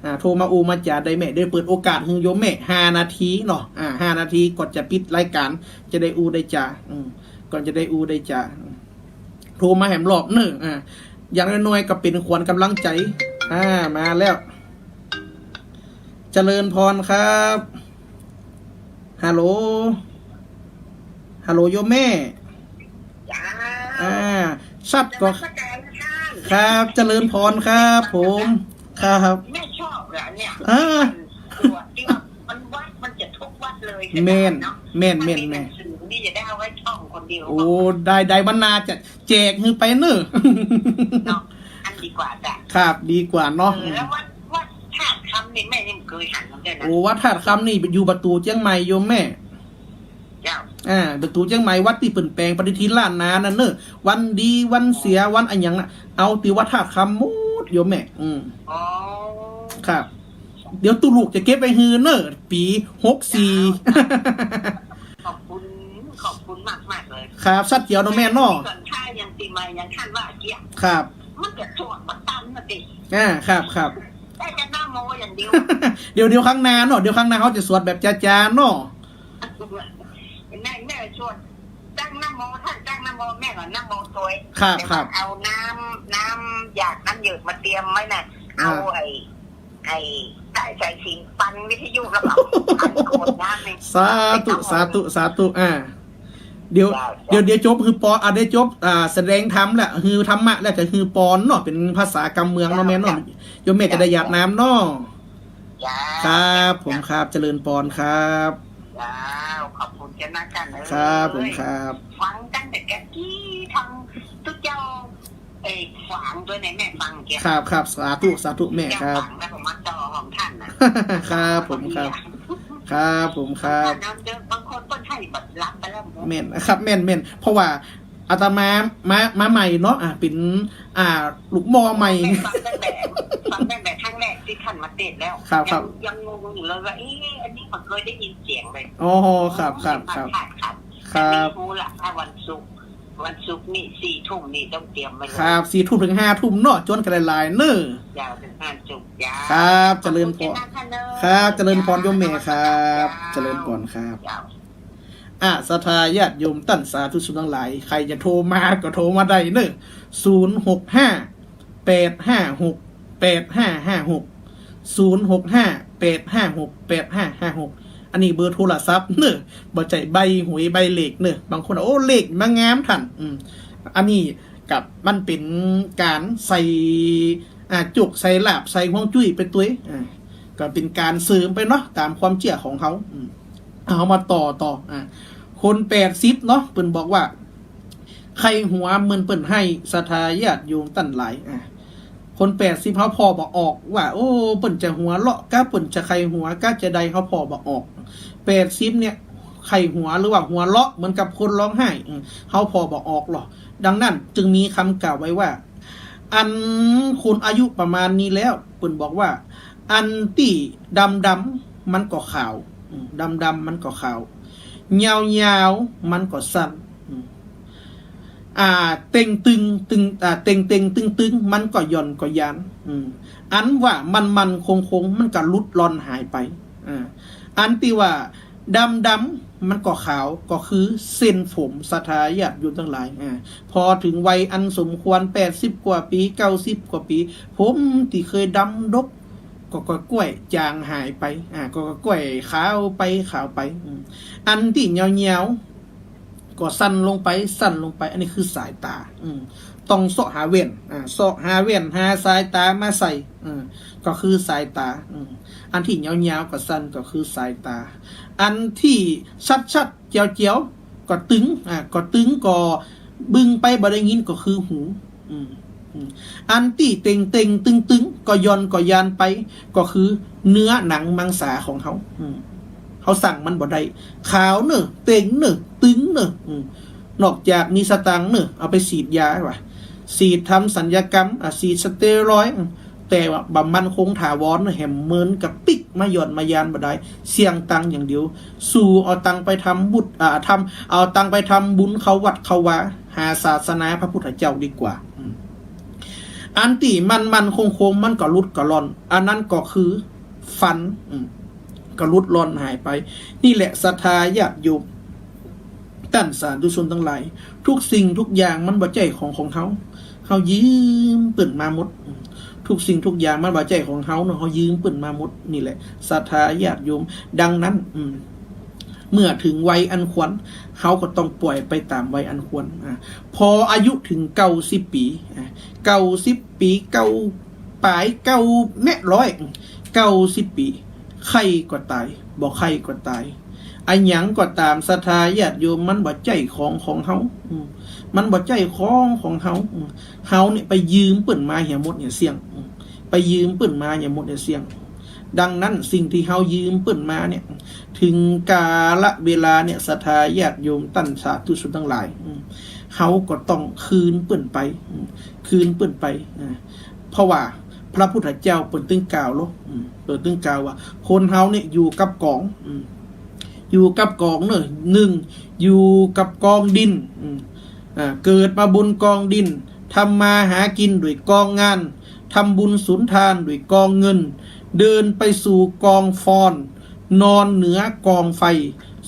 อ่า โทรมาอู้มาจ๋าได้แม่ ได้เปิดโอกาสหื้อโยมแม่ห้านาทีเนาะ อ่า ห้านาทีก่อนจะปิดรายก๋าน จะได้อู้ได้จ๋า อืม ก่อนจะได้อู้ได้จ๋า อืม โทรมาแหมรอบเนาะ อ่า อย่างน้อยๆ ก็เป๋นขวัญก๋ำลังใจ๋ อ่า มาแล้ว เจริญพรครับ ฮัลโหล ฮัลโหลโยมแม่ จ้า อ่า ชัดก่อ นมัสการค่ะ ครับ เจริญพรครับผม ครับ แม่ชอบเหรอเนี่ย อ่า ตรวจที่ว่ามันวัด มันจะทุกวัดเลย แม่น เนาะ แม่น มันมี แม่น หนังสือนี่จะได้เอาไว้ท่องคนเดียว โอ้ ได้ ได้ มันน่าจะแจกหื้อไปเนาะ เนาะ อันดีกว่าจ้ะ ครับ ดีกว่าเนาะ เออ แล้ววัด วัดธาตุคำนี่แม่ยังบ่เกยหันเหมือนกั๋นนะ โอ้ วัดธาตุคำนี่อยู่ประตู๋เจียงใหม่โยมแม่ เจ้า อ่า ประตู๋เจียงใหม่ วัดตี้เปิ้นแป๋งปฏิทินล้านนานั่นเนาะ วันดี วันเสีย วันอะหยังน่ะ เอาตี้วัดธาตุคำหมดโยมแม่ อืม อ๋อ ครับ เดี๋ยวตุ๊ลูกจะเก็บไว้หื้อเนาะ ปี๋หกสี่ ขอบคุณ ขอบคุณมากๆ เลย ครับ ชัดเจียวเนาะแม่เนาะ ส่วนถ้ายังปี๋ใหม่ยังทันว่าเกี้ย ครับ มันจะสวดบ่ตันน่ะสิ อ่า ครับ ครับ ได้แต่นะโมอย่างเดียว เดี๋ยว เดี๋ยวครั้งหน้าเนาะ เดี๋ยวครั้งหน้าเฮาจะสวดแบบจ๋าๆ เนาะ แม่ แม่สวดตั้งนะโม ท่านตั้งนะโม แม่ก็นะโมตวย ครับ ครับ เอาน้ำ น้ำหยาดน้ำเหยือกมาเตรียมไว้น่ะ อ่า เอาไอ้ ไอ้ใต้สายสิญจน์ปันวิทยุแล้วก็เอาอันขวดน้ำนี่ สาธุ ไปเข้าห้อง สาธุ สาธุ อ่า เดี๋ยว เจ้า เดี๋ยว เดี๋ยวจบหื้อปอน อ่า เดี๋ยวจบ อ่า แสดงธรรมแล้ว หื้อธรรมะแล้วจะหื้อปอนเนาะ เป๋นภาษากำเมืองเนาะแม่เนาะ เจ้า โยมแม่จะได้หยาดน้ำเนาะ เจ้า ครับ ผมครับ เจริญปอนครับ เจ้า ขอบคุณเจ้านะจ๊ะเอ้ย ครับ ผมครับ ฟังตั้งแต่แกะกี้ทางตุ๊เจ้า เอ้ย ฝางตวยในแม่ฟังเกี้ย ครับ ครับ สาธุ สาธุแม่ครับ เจ้าฝางแล้วก็มาต่อของท่านน่ะ ครับ ผมครับ ครับ ผมครับ บางคนเปิ้นไห้บัดหลับไปแล้ว แม่นครับ แม่น แม่น เพราะว่าอาตมามา มาใหม่เนาะ อ่า เป๋น อ่า ลูกหม้อใหม่ ฟังตั้งแต่ ฟังตั้งแต่ครั้งแรกตี้ท่านมาเทศน์แล้ว ครับ ครับ ยัง ยังงงอยู่เลยว่า เอ๊ะ อันนี้บ่เกยได้ยินเสียงเลย อ๋อ ครับ ครับ ครับ ครับ ครับ อันนี้ฮู้ละ ถ้าวันศุกร์ วันศุกร์นี่สี่ทุ่มนี่ต้องเตรียมไว้เลย ครับ สี่ทุ่มเถิงห้าทุ่มเนาะ จวนกั๋นหลายๆ เนาะ เจ้า เถิงห้าทุ่ม เจ้า ครับ เจริญปอน ขอบคุณเจ้านะคะเนาะ ครับ เจริญปอนโยมแม่ครับ เจ้า เจริญปอนครับ เจ้า อ่ะ ศรัทธาญาติโยมต้านสาธุชนตังหลาย ใผจะโทรมาก็โทรมาได้เนาะ ศูนย์หกห้า แปดห้าหก แปดห้าห้าหก ศูนย์หกห้า แปดห้าหก แปดห้าห้าหก อันนี้เบอร์โทรศัพท์เนาะ บ่ใจ้ใบ้หวยใบ้เลขเนาะ บางคน โอ้ เลขมางามท่าน อืม อันนี้ กับมันเป๋นก๋านใส่ อ่า จุก ใส่ลาบ ใส่ฮวงจุ้ยไปตวย อ่า ก็เป๋นก๋านเสริมไปเนาะ ต๋ามความเจื้อของเฮา อืม เฮามาต่อต่อ อ่า คนแปดสิบเนาะ เปิ้นบอกว่า ใค่หัวเหมือนเปิ้นไห้ ศรัทธาญาติโยมต้านหลาย อ่า คนแปดสิบเฮาผ่อบ่ออกว่า โอ้ เปิ้นจะหัวเราะกา เปิ้นจะใค่หัวกา จะใด เฮาผ่อบ่ออก แปดสิบเนี่ย ใค่หัวหรือว่าหัวเราะเหมือนกับคนฮ้องไห้ อืม เฮาผ่อบ่ออกหรอก ดังนั้นจึงมีกำกล่าวไว้ว่า อันคนอายุประมาณนี้แล้ว เปิ้นบอกว่า อันตี้ดำๆ มันก็ขาว อืม ดำๆ มันก็ขาว ยาวๆ มันก็สั้น อืม อ่า เต่งตึงตึง อ่า เต่งๆ ตึงๆ มันก็หย่อนก็ยาน อืม อันว่ามั่นๆ คงๆ มันก็หลุดล่อนหายไป อ่า อันตี้ว่าดำๆ มันก็ขาว ก็คือเส้นผม ศรัทธาญาติโยมต้านหลาย อ่า ผ่อเถิงวัยอันสมควร แปดสิบกว่าปี๋ เก้าสิบกว่าปี๋ ผมตี้เกยดำดก ก็ค่อยๆ จางหายไป อ่า ก็ค่อยๆ ขาวไป ขาวไป อืม อันตี้ยาวๆ ก็สั้นลงไป สั้นลงไป อันนี้คือสายต๋า อืม ต้องเซาะหาแว่น อ่า เซาะหาแว่น หาสายต๋ามาใส่ อืม ก็คือสายต๋า อืม อันตี้ยาวๆ ก็สั้น ก็คือสายต๋า อันตี้ชัดๆ แจ๋วๆ ก็ตึง อ่า ก็ตึง ก็เบิ่งไปบ่ได้ยิน ก็คือหู อืม อืม อันตี้เต่งๆ ตึงๆ ก็หย่อนก็ยานไป ก็คือเนื้อหนังมังสาของเฮา อืม เฮาสั่งมันบ่ได้ ขาวเน่อ เต่งเน่อ ตึงเน่อ อืม นอกจากมีสตางค์เน่อ เอาไปฉีดยาว่ะ ฉีดทำศัลยกรรม อ่ะ ฉีดสเตียรอยด์ อืม แต่ว่าบ่มั่นคงถาวรเน่อ แหมเหมือนกับปิ๊กมาหย่อนมายานบ่ได้ เสี้ยงตังค์อย่างเดียว สู้เอาตังค์ไปทำบุญ อ่า ทำ เอาตังค์ไปทำบุญเข้าวัดเข้าวา หาศาสนาพระพุทธเจ้าดีกว่า อืม อันตี้มั่นๆ คงๆ มันก็หลุดก็ล่อน อันนั้นก็คือฟัน อืม ก็หลุดล่อนหายไป นี่แหละศรัทธาญาติโยม ต้านสาธุชนตังหลาย ทุกสิ่งทุกอย่างมันบ่ใจ้ของของเฮา เฮายืมเปิ้นมาหมด อืม ทุกสิ่งทุกอย่างมันบ่ใจ้ของเฮาเนาะ เฮายืมเปิ้นมาหมด นี่แหละศรัทธาญาติโยม ดังนั้น อืม เมื่อเถิงวัยอันควร เฮาก็ต้องป่อยไปต๋ามวัยอันควร อ่า ผ่ออายุเถิงเก้าสิบปี๋ อ่า เก้าสิบปี๋ เก้าป๋าย เก้าแมะร้อย เก้าสิบปี๋ ใค่ก็ต๋าย บ่ใค่ก็ต๋าย อะหยังก็ต๋าม ศรัทธาญาติโยม มันบ่ใจ้ของของเฮา อืม มันบ่ใจ้ของของเฮา อืม เฮาเนี่ยไปยืมเปิ้นมาเหียหมดเหียเสี้ยง อืม ไปยืมเปิ้นมาเหียหมดเหียเสี้ยง ดังนั้นสิ่งตี้เฮายืมเปิ้นมาเนี่ย เถิงกาละเวลาเนี่ย ศรัทธาญาติโยมต้านสาธุชนตังหลาย อืม เฮาก็ต้องคืนเปิ้นไป อืม คืนเปิ้นไป อ่า เพราะว่าพระพุทธเจ้าเปิ้นตึงกล่าวโล อืม เปิ้นตึงกล่าวว่า คนเฮาเนี่ยอยู่กับก๋อง อืม อยู่กับก๋องเน่อ นึ่ง อยู่กับกองดิน อืม อ่า เกิดมาบนกองดิน ทำมาหากินด้วยกองงาน ทำบุญสุนทานด้วยกองเงิน เดินไปสู่กองฟอน นอนเหนือกองไฟ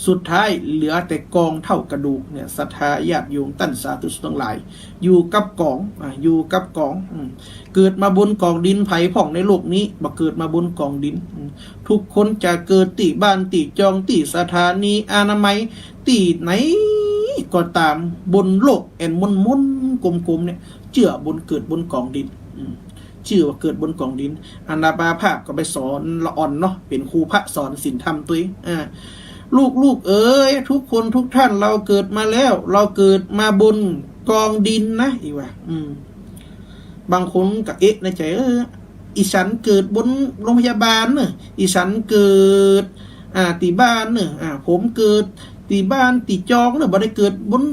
สุดท้ายเหลือแต่กองเต้ากระดูกเนี่ย ศรัทธาญาติโยมต้านสาธุชนตังหลาย อยู่กับก๋อง อ่า อยู่กับก๋อง อืม เกิดมาบนกองดิน ใผพ่องในโลกนี้บ่เกิดมาบนกองดิน อืม ทุกคนจะเกิดตี้บ้านตี้จองตี้สถานีอนามัยตี้ไหนก็ต๋าม บนโลกแอ่นมนๆ กลมๆ เนี่ย จื้อว่าบน เกิดบนกองดิน อืม จื้อว่าเกิดบนกองดิน อาตมาภาพก็ไปสอนละอ่อนเนาะ เป๋นครูพระสอนศีลธรรมตวย อ่า ลูกๆ เอ๋ย ทุกคนทุกท่าน เราเกิดมาแล้ว เราเกิดมาบนกองดินนะ อี่ว่า อืม บางคนก็เอ๊ะในใจ๋ เออ อี่ฉันเกิดบนโรงพยาบาลเน่อ อี่ฉันเกิด อ่า ตี้บ้านเน่อ อ่า ผมเกิดตี้บ้านตี้จองเน่อ บ่ได้เกิดบน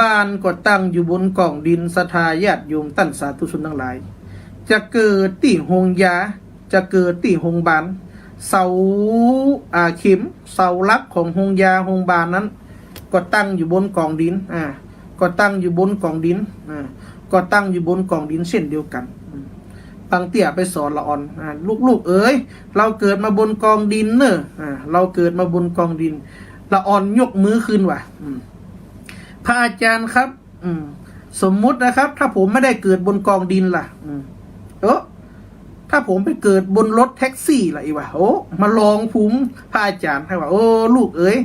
บ้านก็ตั้งอยู่บนก๋องดิน ศรัทธาญาติโยมต้านสาธุชนตังหลาย จะเกิดตี้โฮงยา จะเกิดตี้โฮงบาล เสา อ่า เข็ม เสาหลักของโฮงยาโฮงบาลนั้น ก็ตั้งอยู่บนก๋องดิน อ่า ก็ตั้งอยู่บนก๋องดิน อ่า ก็ตั้งอยู่บนก๋องดินเช่นเดียวกั๋น อืม บางเตื้อไปสอนละอ่อน อ่า ลูกๆ เอ๋ย เฮาเกิดมาบนก๋องดินเน่อ อ่า เฮาเกิดมาบนก๋องดิน ละอ่อนยกมือขึ้นว่า อืม พระอาจารย์ครับ อืม สมมุตินะครับ ถ้าผมไม่ได้เกิดบนก๋องดินล่ะ อืม เออ ถ้าผมไปเกิดบนรถแท็กซี่ล่ะ อีกว่า โอ้ มาลองภูมิพระอาจารย์ ใค่ว่า โอ้ ลูกเอ๋ย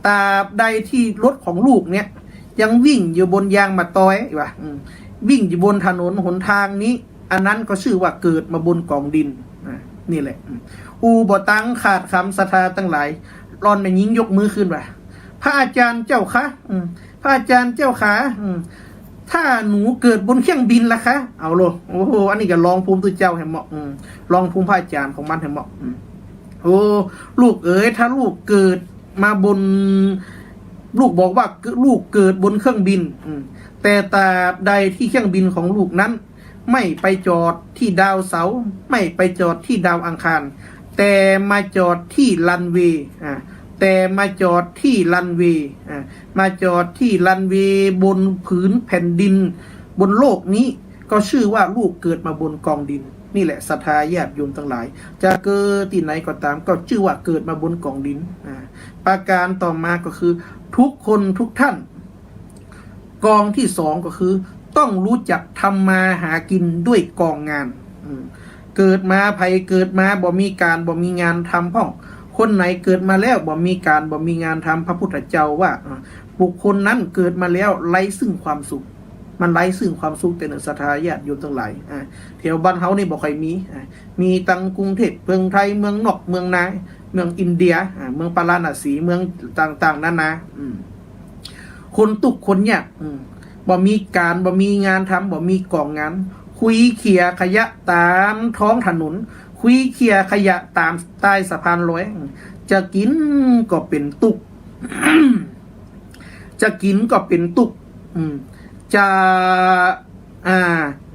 ตราบใดที่รถของลูกเนี่ย ยังวิ่งอยู่บนยางมะตอย อีกว่า อืม วิ่งอยู่บนถนนหนทางนี้ อันนั้นก็ชื่อว่าเกิดมาบนก๋องดิน อ่า นี่แหละ อืม อู่บ่ตังขาดคำ ศรัทธาตังหลาย ละอ่อนแม่ญิงยกมือขึ้นว่า พระอาจารย์เจ้าคะ อืม พระอาจารย์เจ้าคะ อืม ถ้าหนูเกิดบนเครื่องบินล่ะคะ เอาโล โอ้โห อันนี้ก็ลองภูมิตุ๊เจ้าแหมเหมาะ อืม ลองภูมิพระอาจารย์ของมันแหมเหมาะ อืม โอ้ ลูกเอ๋ย ถ้าลูกเกิดมาบน ลูกบอกว่าลูกเกิดบนเครื่องบิน อืม แต่ตราบใดที่เครื่องบินของลูกนั้น ไม่ไปจอดที่ดาวเสาร์ ไม่ไปจอดที่ดาวอังคาร แต่มาจอดที่รันเวย์ อ่า แต่มาจอดที่รันเวย์ อ่า มาจอดที่รันเวย์บนผืนแผ่นดิน บนโลกนี้ ก็ชื่อว่าลูกเกิดมาบนก๋องดิน นี่แหละ ศรัทธาญาติโยมตังหลาย จะเกิดตี้ไหนก็ต๋าม ก็จื้อว่าเกิดมาบนก๋องดิน อ่า ประการต่อมาก็คือ ทุกคนทุกท่าน กองที่สองก็คือ ต้องรู้จักทำมาหากินด้วยกองงาน อืม เกิดมา ใผเกิดมาบ่มีก๋านบ่มีงานทำพ่อง คนไหนเกิดมาแล้วบ่มีก๋านบ่มีงานทำ พระพุทธเจ้าว่า อ่า บุคคลนั้นเกิดมาแล้วไร้ซึ่งความสุข มันไร้ซึ่งความสุขแต๊เน่อ ศรัทธาญาติโยมตังหลาย อ่า แถวบ้านเฮานี่บ่ค่อยมี อ่า มีตังกรุงเทพฯ เมืองไทย เมืองนอก เมืองนา เมืองอินเดีย อ่า เมืองปาราณสี เมืองต่างๆ นานา อืม คนตุ๊กข์คนยาก อืม บ่มีก๋านบ่มีงานทำ บ่มีกองงาน คุยเขี่ยขยะต๋ามท้องถนน คุยเขี่ยขยะต๋ามใต้สะพานลอย อืม จะกิ๋นก็เป๋นตุ๊กข์ จะกิ๋นก็เป๋นตุ๊กข์ อืม จะ อ่า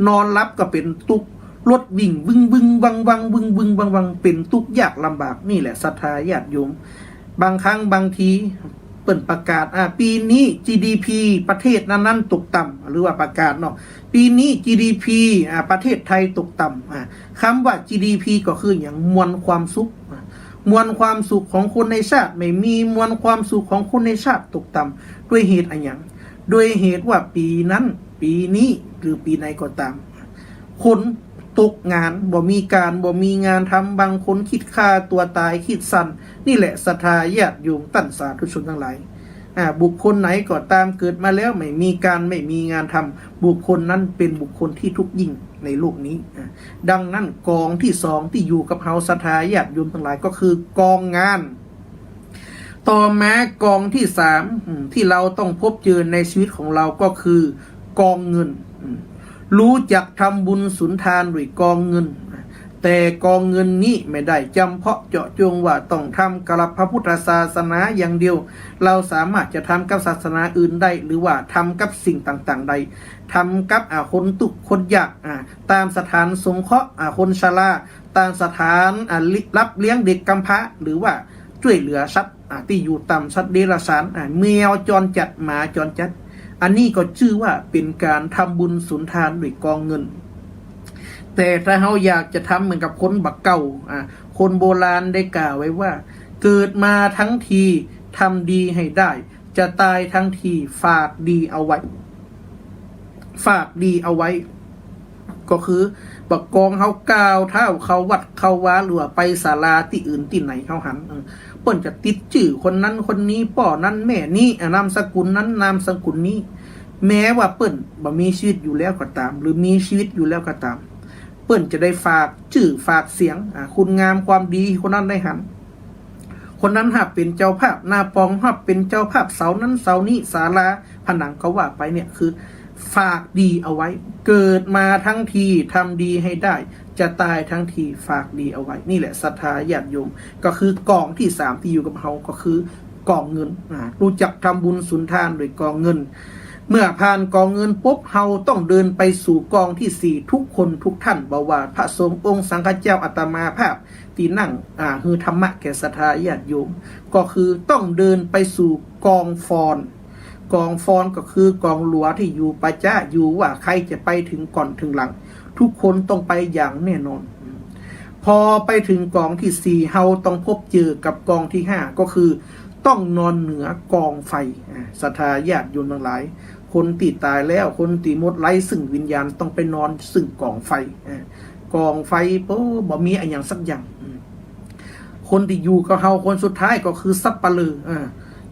นอนหลับก็เป๋นตุ๊กข์ รถวิ่งวึ่งๆ วั่งๆ วึ่งๆ วั่งๆ เป๋นตุ๊กข์ยากลำบาก นี่แหละ ศรัทธาญาติโยม บางครั้งบางที เปิ้นประกาศ อ่า ปี๋นี้ จีดีพี ประเทศนั้นๆ ตกต่ำ หรือว่าประกาศเนาะ ปี๋นี้ จีดีพี อ่า ประเทศไทยตกต่ำ อ่า กำว่า จีดีพี ก็คือหยัง มวลความสุข อ่า มวลความสุขของคนในชาติไม่มี มวลความสุขของคนในชาติตกต่ำ ด้วยเหตุอะหยัง ด้วยเหตุว่าปี๋นั้น ปี๋นี้ หรือปี๋ไหนก็ต๋าม คนตกงาน บ่มีก๋านบ่มีงานทำ บางคนคิดฆ่าตั๋วต๋าย คิดสั้น นี่แหละ ศรัทธาญาติโยมต้านสาธุชนตังหลาย อ่า บุคคลไหนก็ต๋ามเกิดมาแล้วไม่มีก๋านไม่มีงานทำ บุคคลนั้นเป๋นบุคคลตี้ทุกข์ยิ่งในโลกนี้ อ่า ดังนั้นกองตี้สองตี้อยู่กับเฮา ศรัทธาญาติโยมตังหลาย ก็คือกองงาน ต่อมากองตี้สาม อืม ตี้เฮาต้องพบเจอในชีวิตของเฮาก็คือกองเงิน อืม ฮู้จักทำบุญสุนทานด้วยกองเงิน แต่กองเงินนี้ไม่ได้จ๋ำเพาะเจาะจงว่าต้องทำกับพระพุทธศาสนาอย่างเดียว เฮาสามารถจะทำกับศาสนาอื่นได้ หรือว่าทำกับสิ่งต่างๆ ได้ ทำกับ อ่า คนตุ๊กข์คนยาก อ่า ต๋ามสถานสงเคราะห์ อ่า คนชรา ต๋ามสถาน อ่า ลิ- ฮับเลี้ยงเด็กกำพร้า หรือว่าจ้วยเหลือสัตว์ อ่า ตี้อยู่ต่ำ สัตว์เดรัจฉาน อ่า แมวจรจัด หมาจรจัด อันนี้ก็จื้อว่าเป๋นก๋านทำบุญสุนทานด้วยกองเงิน แต่ถ้าเฮาอยากจะทำเหมือนกับคนบ่าเก่า อ่า คนโบราณได้กล่าวไว้ว่า เกิดมาทั้งทีทำดีให้ได้ จะต๋ายทั้งทีฝากดีเอาไว้ ฝากดีเอาไว้ ก็คือบ่ากองเฮาก้าวเท้าเข้าวัดเข้าวา หรือว่าไปศาลาตี้อื่นตี้ไหนเฮาหัน เออ เปิ้นจะติดจื้อคนนั้นคนนี้ ป้อนั้นแม่นี้ อ่ะ นามสกุลนั้นนามสกุลนี้ แม้ว่าเปิ้นบ่มีชีวิตอยู่แล้วก็ต๋าม หรือมีชีวิตอยู่แล้วก็ต๋าม เปิ้นจะได้ฝากจื้อฝากเสียง อ่ะ คุณงามความดีคนนั้นได้หัน คนนั้นฮับเป๋นเจ้าภาพ น้าป๋องฮับเป๋นเจ้าภาพเสานั้นเสานี้ ศาลาผนังก็ว่าไปเนี่ย คือฝากดีเอาไว้ เกิดมาทั้งทีทำดีให้ได้ จะต๋ายทั้งทีฝากดีเอาไว้ นี่แหละศรัทธาญาติโยม ก็คือกองตี้สามตี้อยู่กับเฮาก็คือกองเงิน อ่า ฮู้จักทำบุญสุนทานด้วยกองเงิน เมื่อผ่านก๋องเงินปุ๊บ เฮาต้องเดินไปสู่กองตี้สี่ ทุกคนทุกท่าน บ่ว่าพระสงฆ์องค์สังฆเจ้า อาตมาภาพตี้นั่ง อ่า หื้อธรรมะแก่ศรัทธาญาติโยม ก็คือต้องเดินไปสู่กองฟอน กองฟอนก็คือกองหลัวตี้อยู่ปะจ๊ะ อยู่ว่าใผจะไปเถิงก่อนเถิงหลัง ทุกคนต้องไปอย่างแน่นอน พอไปเถิงกองตี้สี่ เฮาต้องพบเจอกับกองตี้ห้า ก็คือต้องนอนเหนือกองไฟ อ่า ศรัทธาญาติโยมตังหลาย คนตี้ต๋ายแล้ว คนตี้หมดไร้ซึ่งวิญญาณ ต้องไปนอนซึ่งกองไฟ อ่า กองไฟ โอ้ บ่มีอะหยังสักอย่าง อืม คนตี้อยู่กับเฮาคนสุดท้ายก็คือสัปเหร่อ อ่า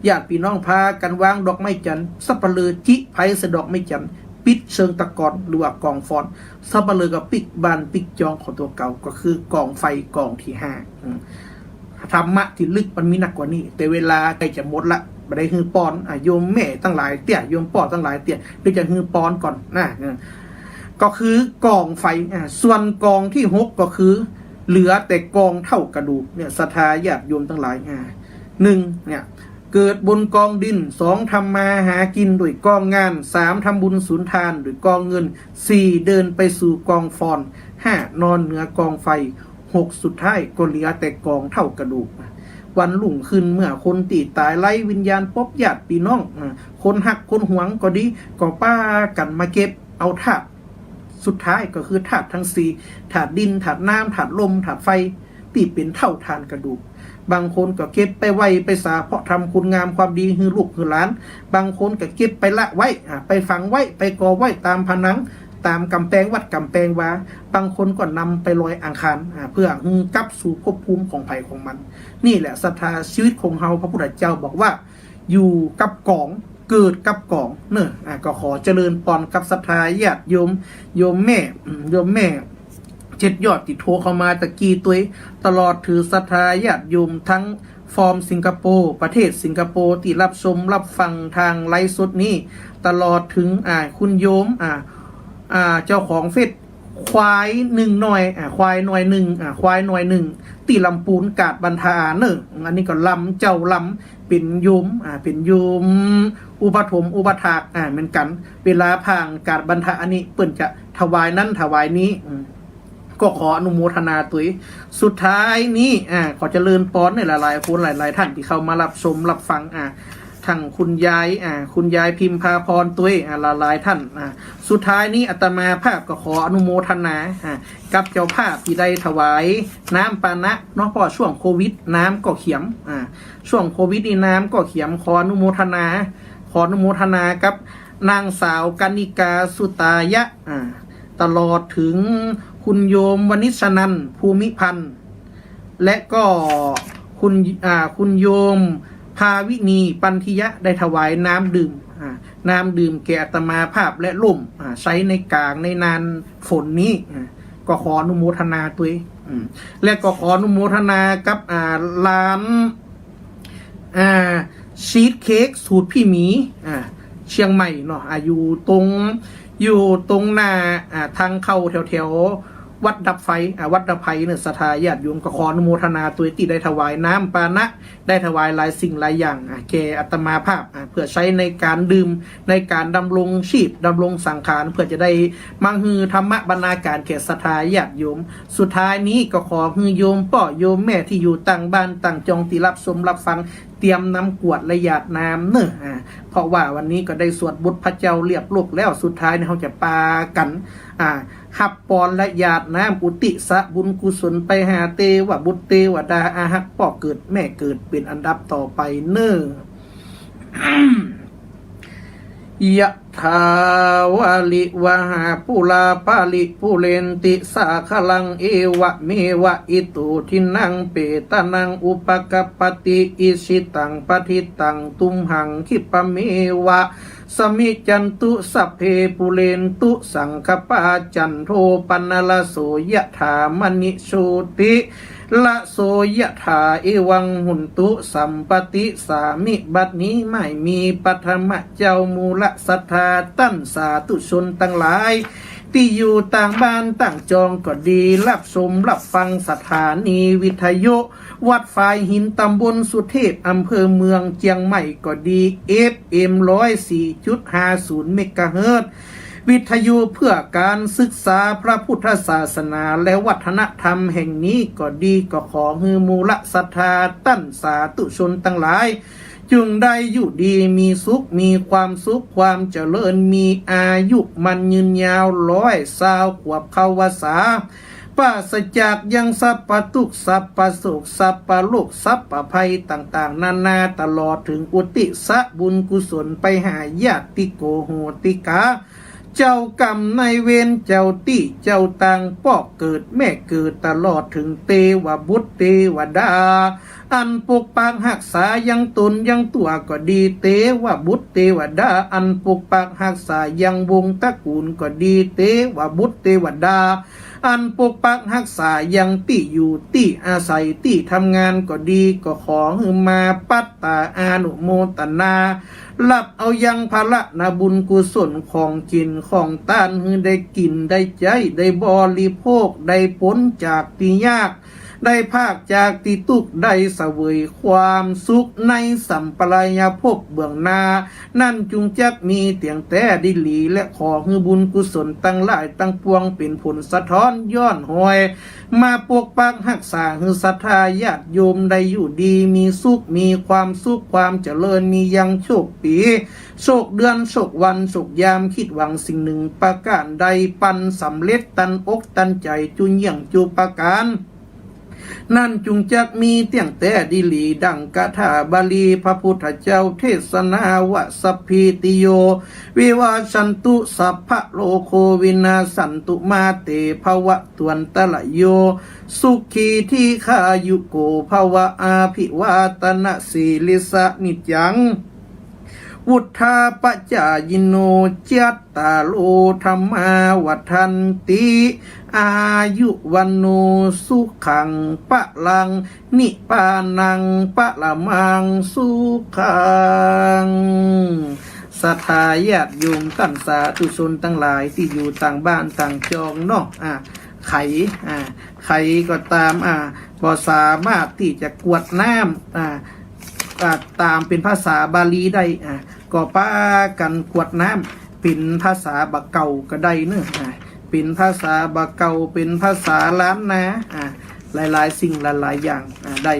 ญาติปี้น้องพากั๋นวางดอกไม้จันทร์ สัปเหร่อจิไฟใส่ดอกไม้จันทร์ ปิดเชิงตะกอน หรือว่ากองฟอน สัปเหร่อก็ปิ๊กบ้านปิ๊กจองของตั๋วเก่า ก็คือกองไฟกองตี้ห้า อืม ธรรมะตี้ลึกมันมีนักกว่านี้ แต่เวลาใก้จะหมดละ บ่ได้หื้อปอน อ่ะ โยมแม่ตังหลายเตื้อ โยมป้อตังหลายเตื้อ เดี๋ยวจะหื้อปอนก่อนนะ เออ ก็คือกองไฟ อ่ะ ส่วนกองตี้หกก็คือ เหลือแต่กองเถ้ากระดูก เนี่ย ศรัทธาญาติโยมตังหลาย อ่ะ หนึ่ง เนี่ย เกิดบนกองดิน สอง ทำมาหากินด้วยกองงาน สาม ทำบุญสุนทานด้วยกองเงิน สี่ เดินไปสู่กองฟอน ห้า นอนเหนือกองไฟ หก สุดท้ายก็เหลือแต่กองเถ้ากระดูก วันรุ่งขึ้นเมื่อคนตี้ต๋ายไร้วิญญาณ ปบญาติปี้น้อง อ่า คนฮักคนหวงก็ดี ก็ปากั๋นมาเก็บเอาธาตุสุดท้าย ก็คือธาตุตังสี่ ธาตุดิน ธาตุน้ำ ธาตุลม ธาตุไฟ ตี้เป๋นเถ้าถ่านกระดูก บางคนก็เก็บไปไหว้ไปสา เพราะทำคุณงามความดีหื้อลูกหื้อหลาน บางคนก็เก็บไปละไว้ อ่า ไปฝังไว้ ไปก่อไว้ต๋ามผนัง ต๋ามก๋ำแปงวัดก๋ำแปงวา บางคนก็นำไปลอยอังคาร อ่า เพื่อหื้อกลับสู่ภพภูมิของใผของมัน นี่แหละศรัทธา ชีวิตของเฮา พระพุทธเจ้าบอกว่า อยู่กับก๋อง เกิดกับก๋อง เนาะ อ่า ก็ขอเจริญปอนกับศรัทธาญาติโยม โยมแม่ อืม โยมแม่ เจ็ดยอดตี้โทรเข้ามาตะกี้ตวย ตลอดเถิงศรัทธาญาติโยมทั้งฟอร์มสิงคโปร์ ประเทศสิงคโปร์ ตี้ฮับชมฮับฟังตางไลฟ์สดนี้ ตลอดเถิง อ่า คุณโยม อ่า อ่า เจ้าของเฟซ ควายนึ่งหน่อย อ่า ควายหน่อยนึ่ง อ่า ควายหน่อยนึ่ง ตี้ลำปูนกาดบันทาเนาะ อันนี้ก็ลำเจ้าลำ เป๋นโยม อ่า เป๋นโยมอุปถมภ์อุปถาก อ่า เหมือนกั๋น เวลาผ่านกาดบันทาอันนี้ เปิ้นจะถวายนั้นถวายนี้ อืม ก็ขออนุโมทนาตวย สุดท้ายนี้ อ่า ขอเจริญปอนในหลายๆ คนหลายๆ ท่านตี้เข้ามาฮับชมฮับฟัง อ่า ทั้งคุณยาย อ่า คุณยายพิมพาพรตวย อ่า หลายๆ ท่าน อ่า สุดท้ายนี้อาตมาภาพก็ขออนุโมทนา อ่า กับเจ้าภาพตี้ได้ถวายน้ำปานะเนาะ เพราะช่วงโควิดน้ำก็เขียม อ่า ช่วงโควิดนี่น้ำก็เขียม ขออนุโมทนา ขออนุโมทนากับนางสาวกนิกาสุตายะ อ่า ตลอดเถิงคุณโยมวณิชนันท์ภูมิพันธ์ และก็คุณ อ่า คุณโยมภาวินีปันธิยะ ได้ถวายน้ำดื่ม อ่า น้ำดื่มแก่อาตมาภาพและร่วม อ่า ใช้ในก๋างในหน้าฝนนี้ อ่า ก็ขออนุโมทนาตวย อืม และก็ขออนุโมทนากับ อ่า ร้าน อ่า ชีสเค้กสูตรพี่หมี อ่า เชียงใหม่เนาะ อ่า อยู่ตรง อยู่ตรงหน้า อ่า ทางเข้าแถวๆ วัดดับไฟ อ่า วัดดับไฟเนาะ ศรัทธาญาติโยม ก็ขออนุโมทนาตวยตี้ได้ถวายน้ำปานะ ได้ถวายหลายสิ่งหลายอย่าง อ่า แก่อาตมาภาพ อ่า เพื่อใช้ในก๋านดื่ม ในก๋านดำรงชีพ ดำรงสังขาร เพื่อจะได้มาหื้อธรรมะบรรณาก๋านแก่ศรัทธาญาติโยม สุดท้ายนี้ก็ขอหื้อโยมป้อโยมแม่ตี้อยู่ต่างบ้านต่างจองตี้ฮับชมฮับฟัง เตรียมนำกรวดและหยาดน้ำเนาะ อ่า เพราะว่าวันนี้ก็ได้สวดบทพระเจ้าเรียบโลกแล้ว สุดท้ายนี้เฮาจะปากั๋น อ่า ฮับปอนและหยาดน้ำอุทิศบุญกุศลไปหาเตวบุตรเตวดาอาฮักป้อเกิดแม่เกิดเป๋นอันดับต่อไปเนาะ ยะถาวาริวหาปูราปาริปูเรนติสาคารัง เอวะเมวะอิโตทินนังเปตานังอุปะกัปปติ อิชิตังปะทิตังตุมหังคิปะเมวะ สะมิจจันตุสัพเพปูเรนตุสังกปปา จันโทปะนะระโสยะถามะณิโชติระโสยะถา เอวังโหนตุสัมปะติสามิ บัดนี้ไม่มีปัทมะเจ้ามูลศรัทธาต้านสาธุชนตังหลาย ตี้อยู่ต่างบ้านต่างจองก็ดี ฮับชมฮับฟังสถานีวิทยุวัดฝายหิน ตำบลสุเทพ อำเภอเมืองเจียงใหม่ก็ดี เอฟเอ็ม ร้อยสี่จุดห้าศูนย์ เมกะเฮิรตซ์ วิทยุเพื่อการศึกษาพระพุทธศาสนาและวัฒนธรรมแห่งนี้ก็ดี ก็ขอหื้อหมู่ละศรัทธาต้านสาธุชนตังหลาย จุ่งได้อยู่ดีมีสุข มีความสุขความเจริญ มีอายุมั่นยืนยาว ร้อยซาวขวบเข้าวรรษา ปราศจากยังสัพพะตุ๊กข์ สัพพะโศก สัพพะโรค สัพพะภัยต่างๆ นานา ตลอดเถิงอุทิศบุญกุศลไปหาญาติโกโหติกา เจ้ากรรมนายเวร เจ้าตี้เจ้าตาง ป้อเกิดแม่เกิด ตลอดเถิงเตวบุตรเตวดา อันปกปักฮักษายังต๋นยังตั๋วก็ดี เตวบุตรเตวดา อันปกปักฮักษายังวงศ์ตระกู๋ลก็ดี เตวบุตรเตวดา อันปกปักฮักษายังตี้อยู่ตี้อาศัยตี้ทำงานก็ดี ก็ขอหื้อมาปัตตาอนุโมตนา ฮับเอายังภาละนาบุญกุศล ของกิ๋นของตาน หื้อได้กิ๋นได้ใจ๊ ได้บริโภค ได้ป๊นจากตี้ยาก ได้พรากจากตี้ตุ๊กข์ ได้เสวยความสุขในสัมปรายภพเบื้องหน้า นั้นจุ่งจักมีเตียงแต๊ดีหลี และขอหื้อบุญกุศลตังหลายตังปวงเป๋นผลสะท้อนย้อนฮอย มาปกปักฮักษาหื้อศรัทธาญาติโยมได้อยู่ดีมีสุข มีความสุขความเจริญ มียังโชคปี๋ โชคเดือน โชควัน โชคยาม คิดหวังสิ่งหนึ่งประก๋านใด ปันสำเร็จตันอกตันใจ๋ จุเยี่ยงจุประก๋าน นั้นจุ่งจักมีเตียงแต๊ดีหลี ดังคาถาบาลีพระพุทธเจ้าเทศนาว่า สัพพีติโย วิวัชชันตุ สัพพะโรโค วินาสสันตุ มา เต ภะวะตวันตะระโย สุขี ทีฆายุโก ภะวะ อะภิวาตะนะสีลิสสะ นิจจัง วุฑฒาปะจายิโน จัตตาโร ธัมมา วัฑฒันติ อายุ วัณโณ สุขัง พะลัง นิพพานัง ปะระมัง สุขัง ศรัทธาญาติโยมต้านสาธุชนตังหลายตี้อยู่ต่างบ้านต่างจองเนาะ อ่า ใผ อ่า ใผก็ต๋าม อ่า บ่สามารถตี้จะกรวดน้ำ อ่า อ่า ต๋ามเป๋นภาษาบาลีได้ อ่า ก็ปากั๋นกรวดน้ำเป๋นภาษาบ่าเก่าก็ได้เนาะ อ่า เป๋นภาษาบ่าเก่า เป๋นภาษาล้านนา อ่า หลายๆ สิ่งหลายๆ อย่าง อ่า ได้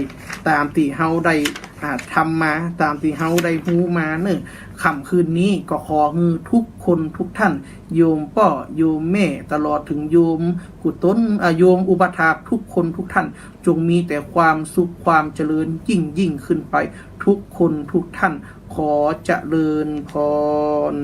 ต๋ามตี้เฮาได้ อ่า ทำมา ต๋ามตี้เฮาได้ฮู้มาเนาะ ค่ำคืนนี้ก็ขอหื้อทุกคนทุกท่าน โยมป้อ โยมแม่ ตลอดเถิงโยมกุตน อ่า โยมอุปัฏฐากทุกคนทุกท่าน จงมีแต่ความสุขความเจริญยิ่งๆ ขึ้นไป ทุกคนทุกท่าน ขอเจริญพร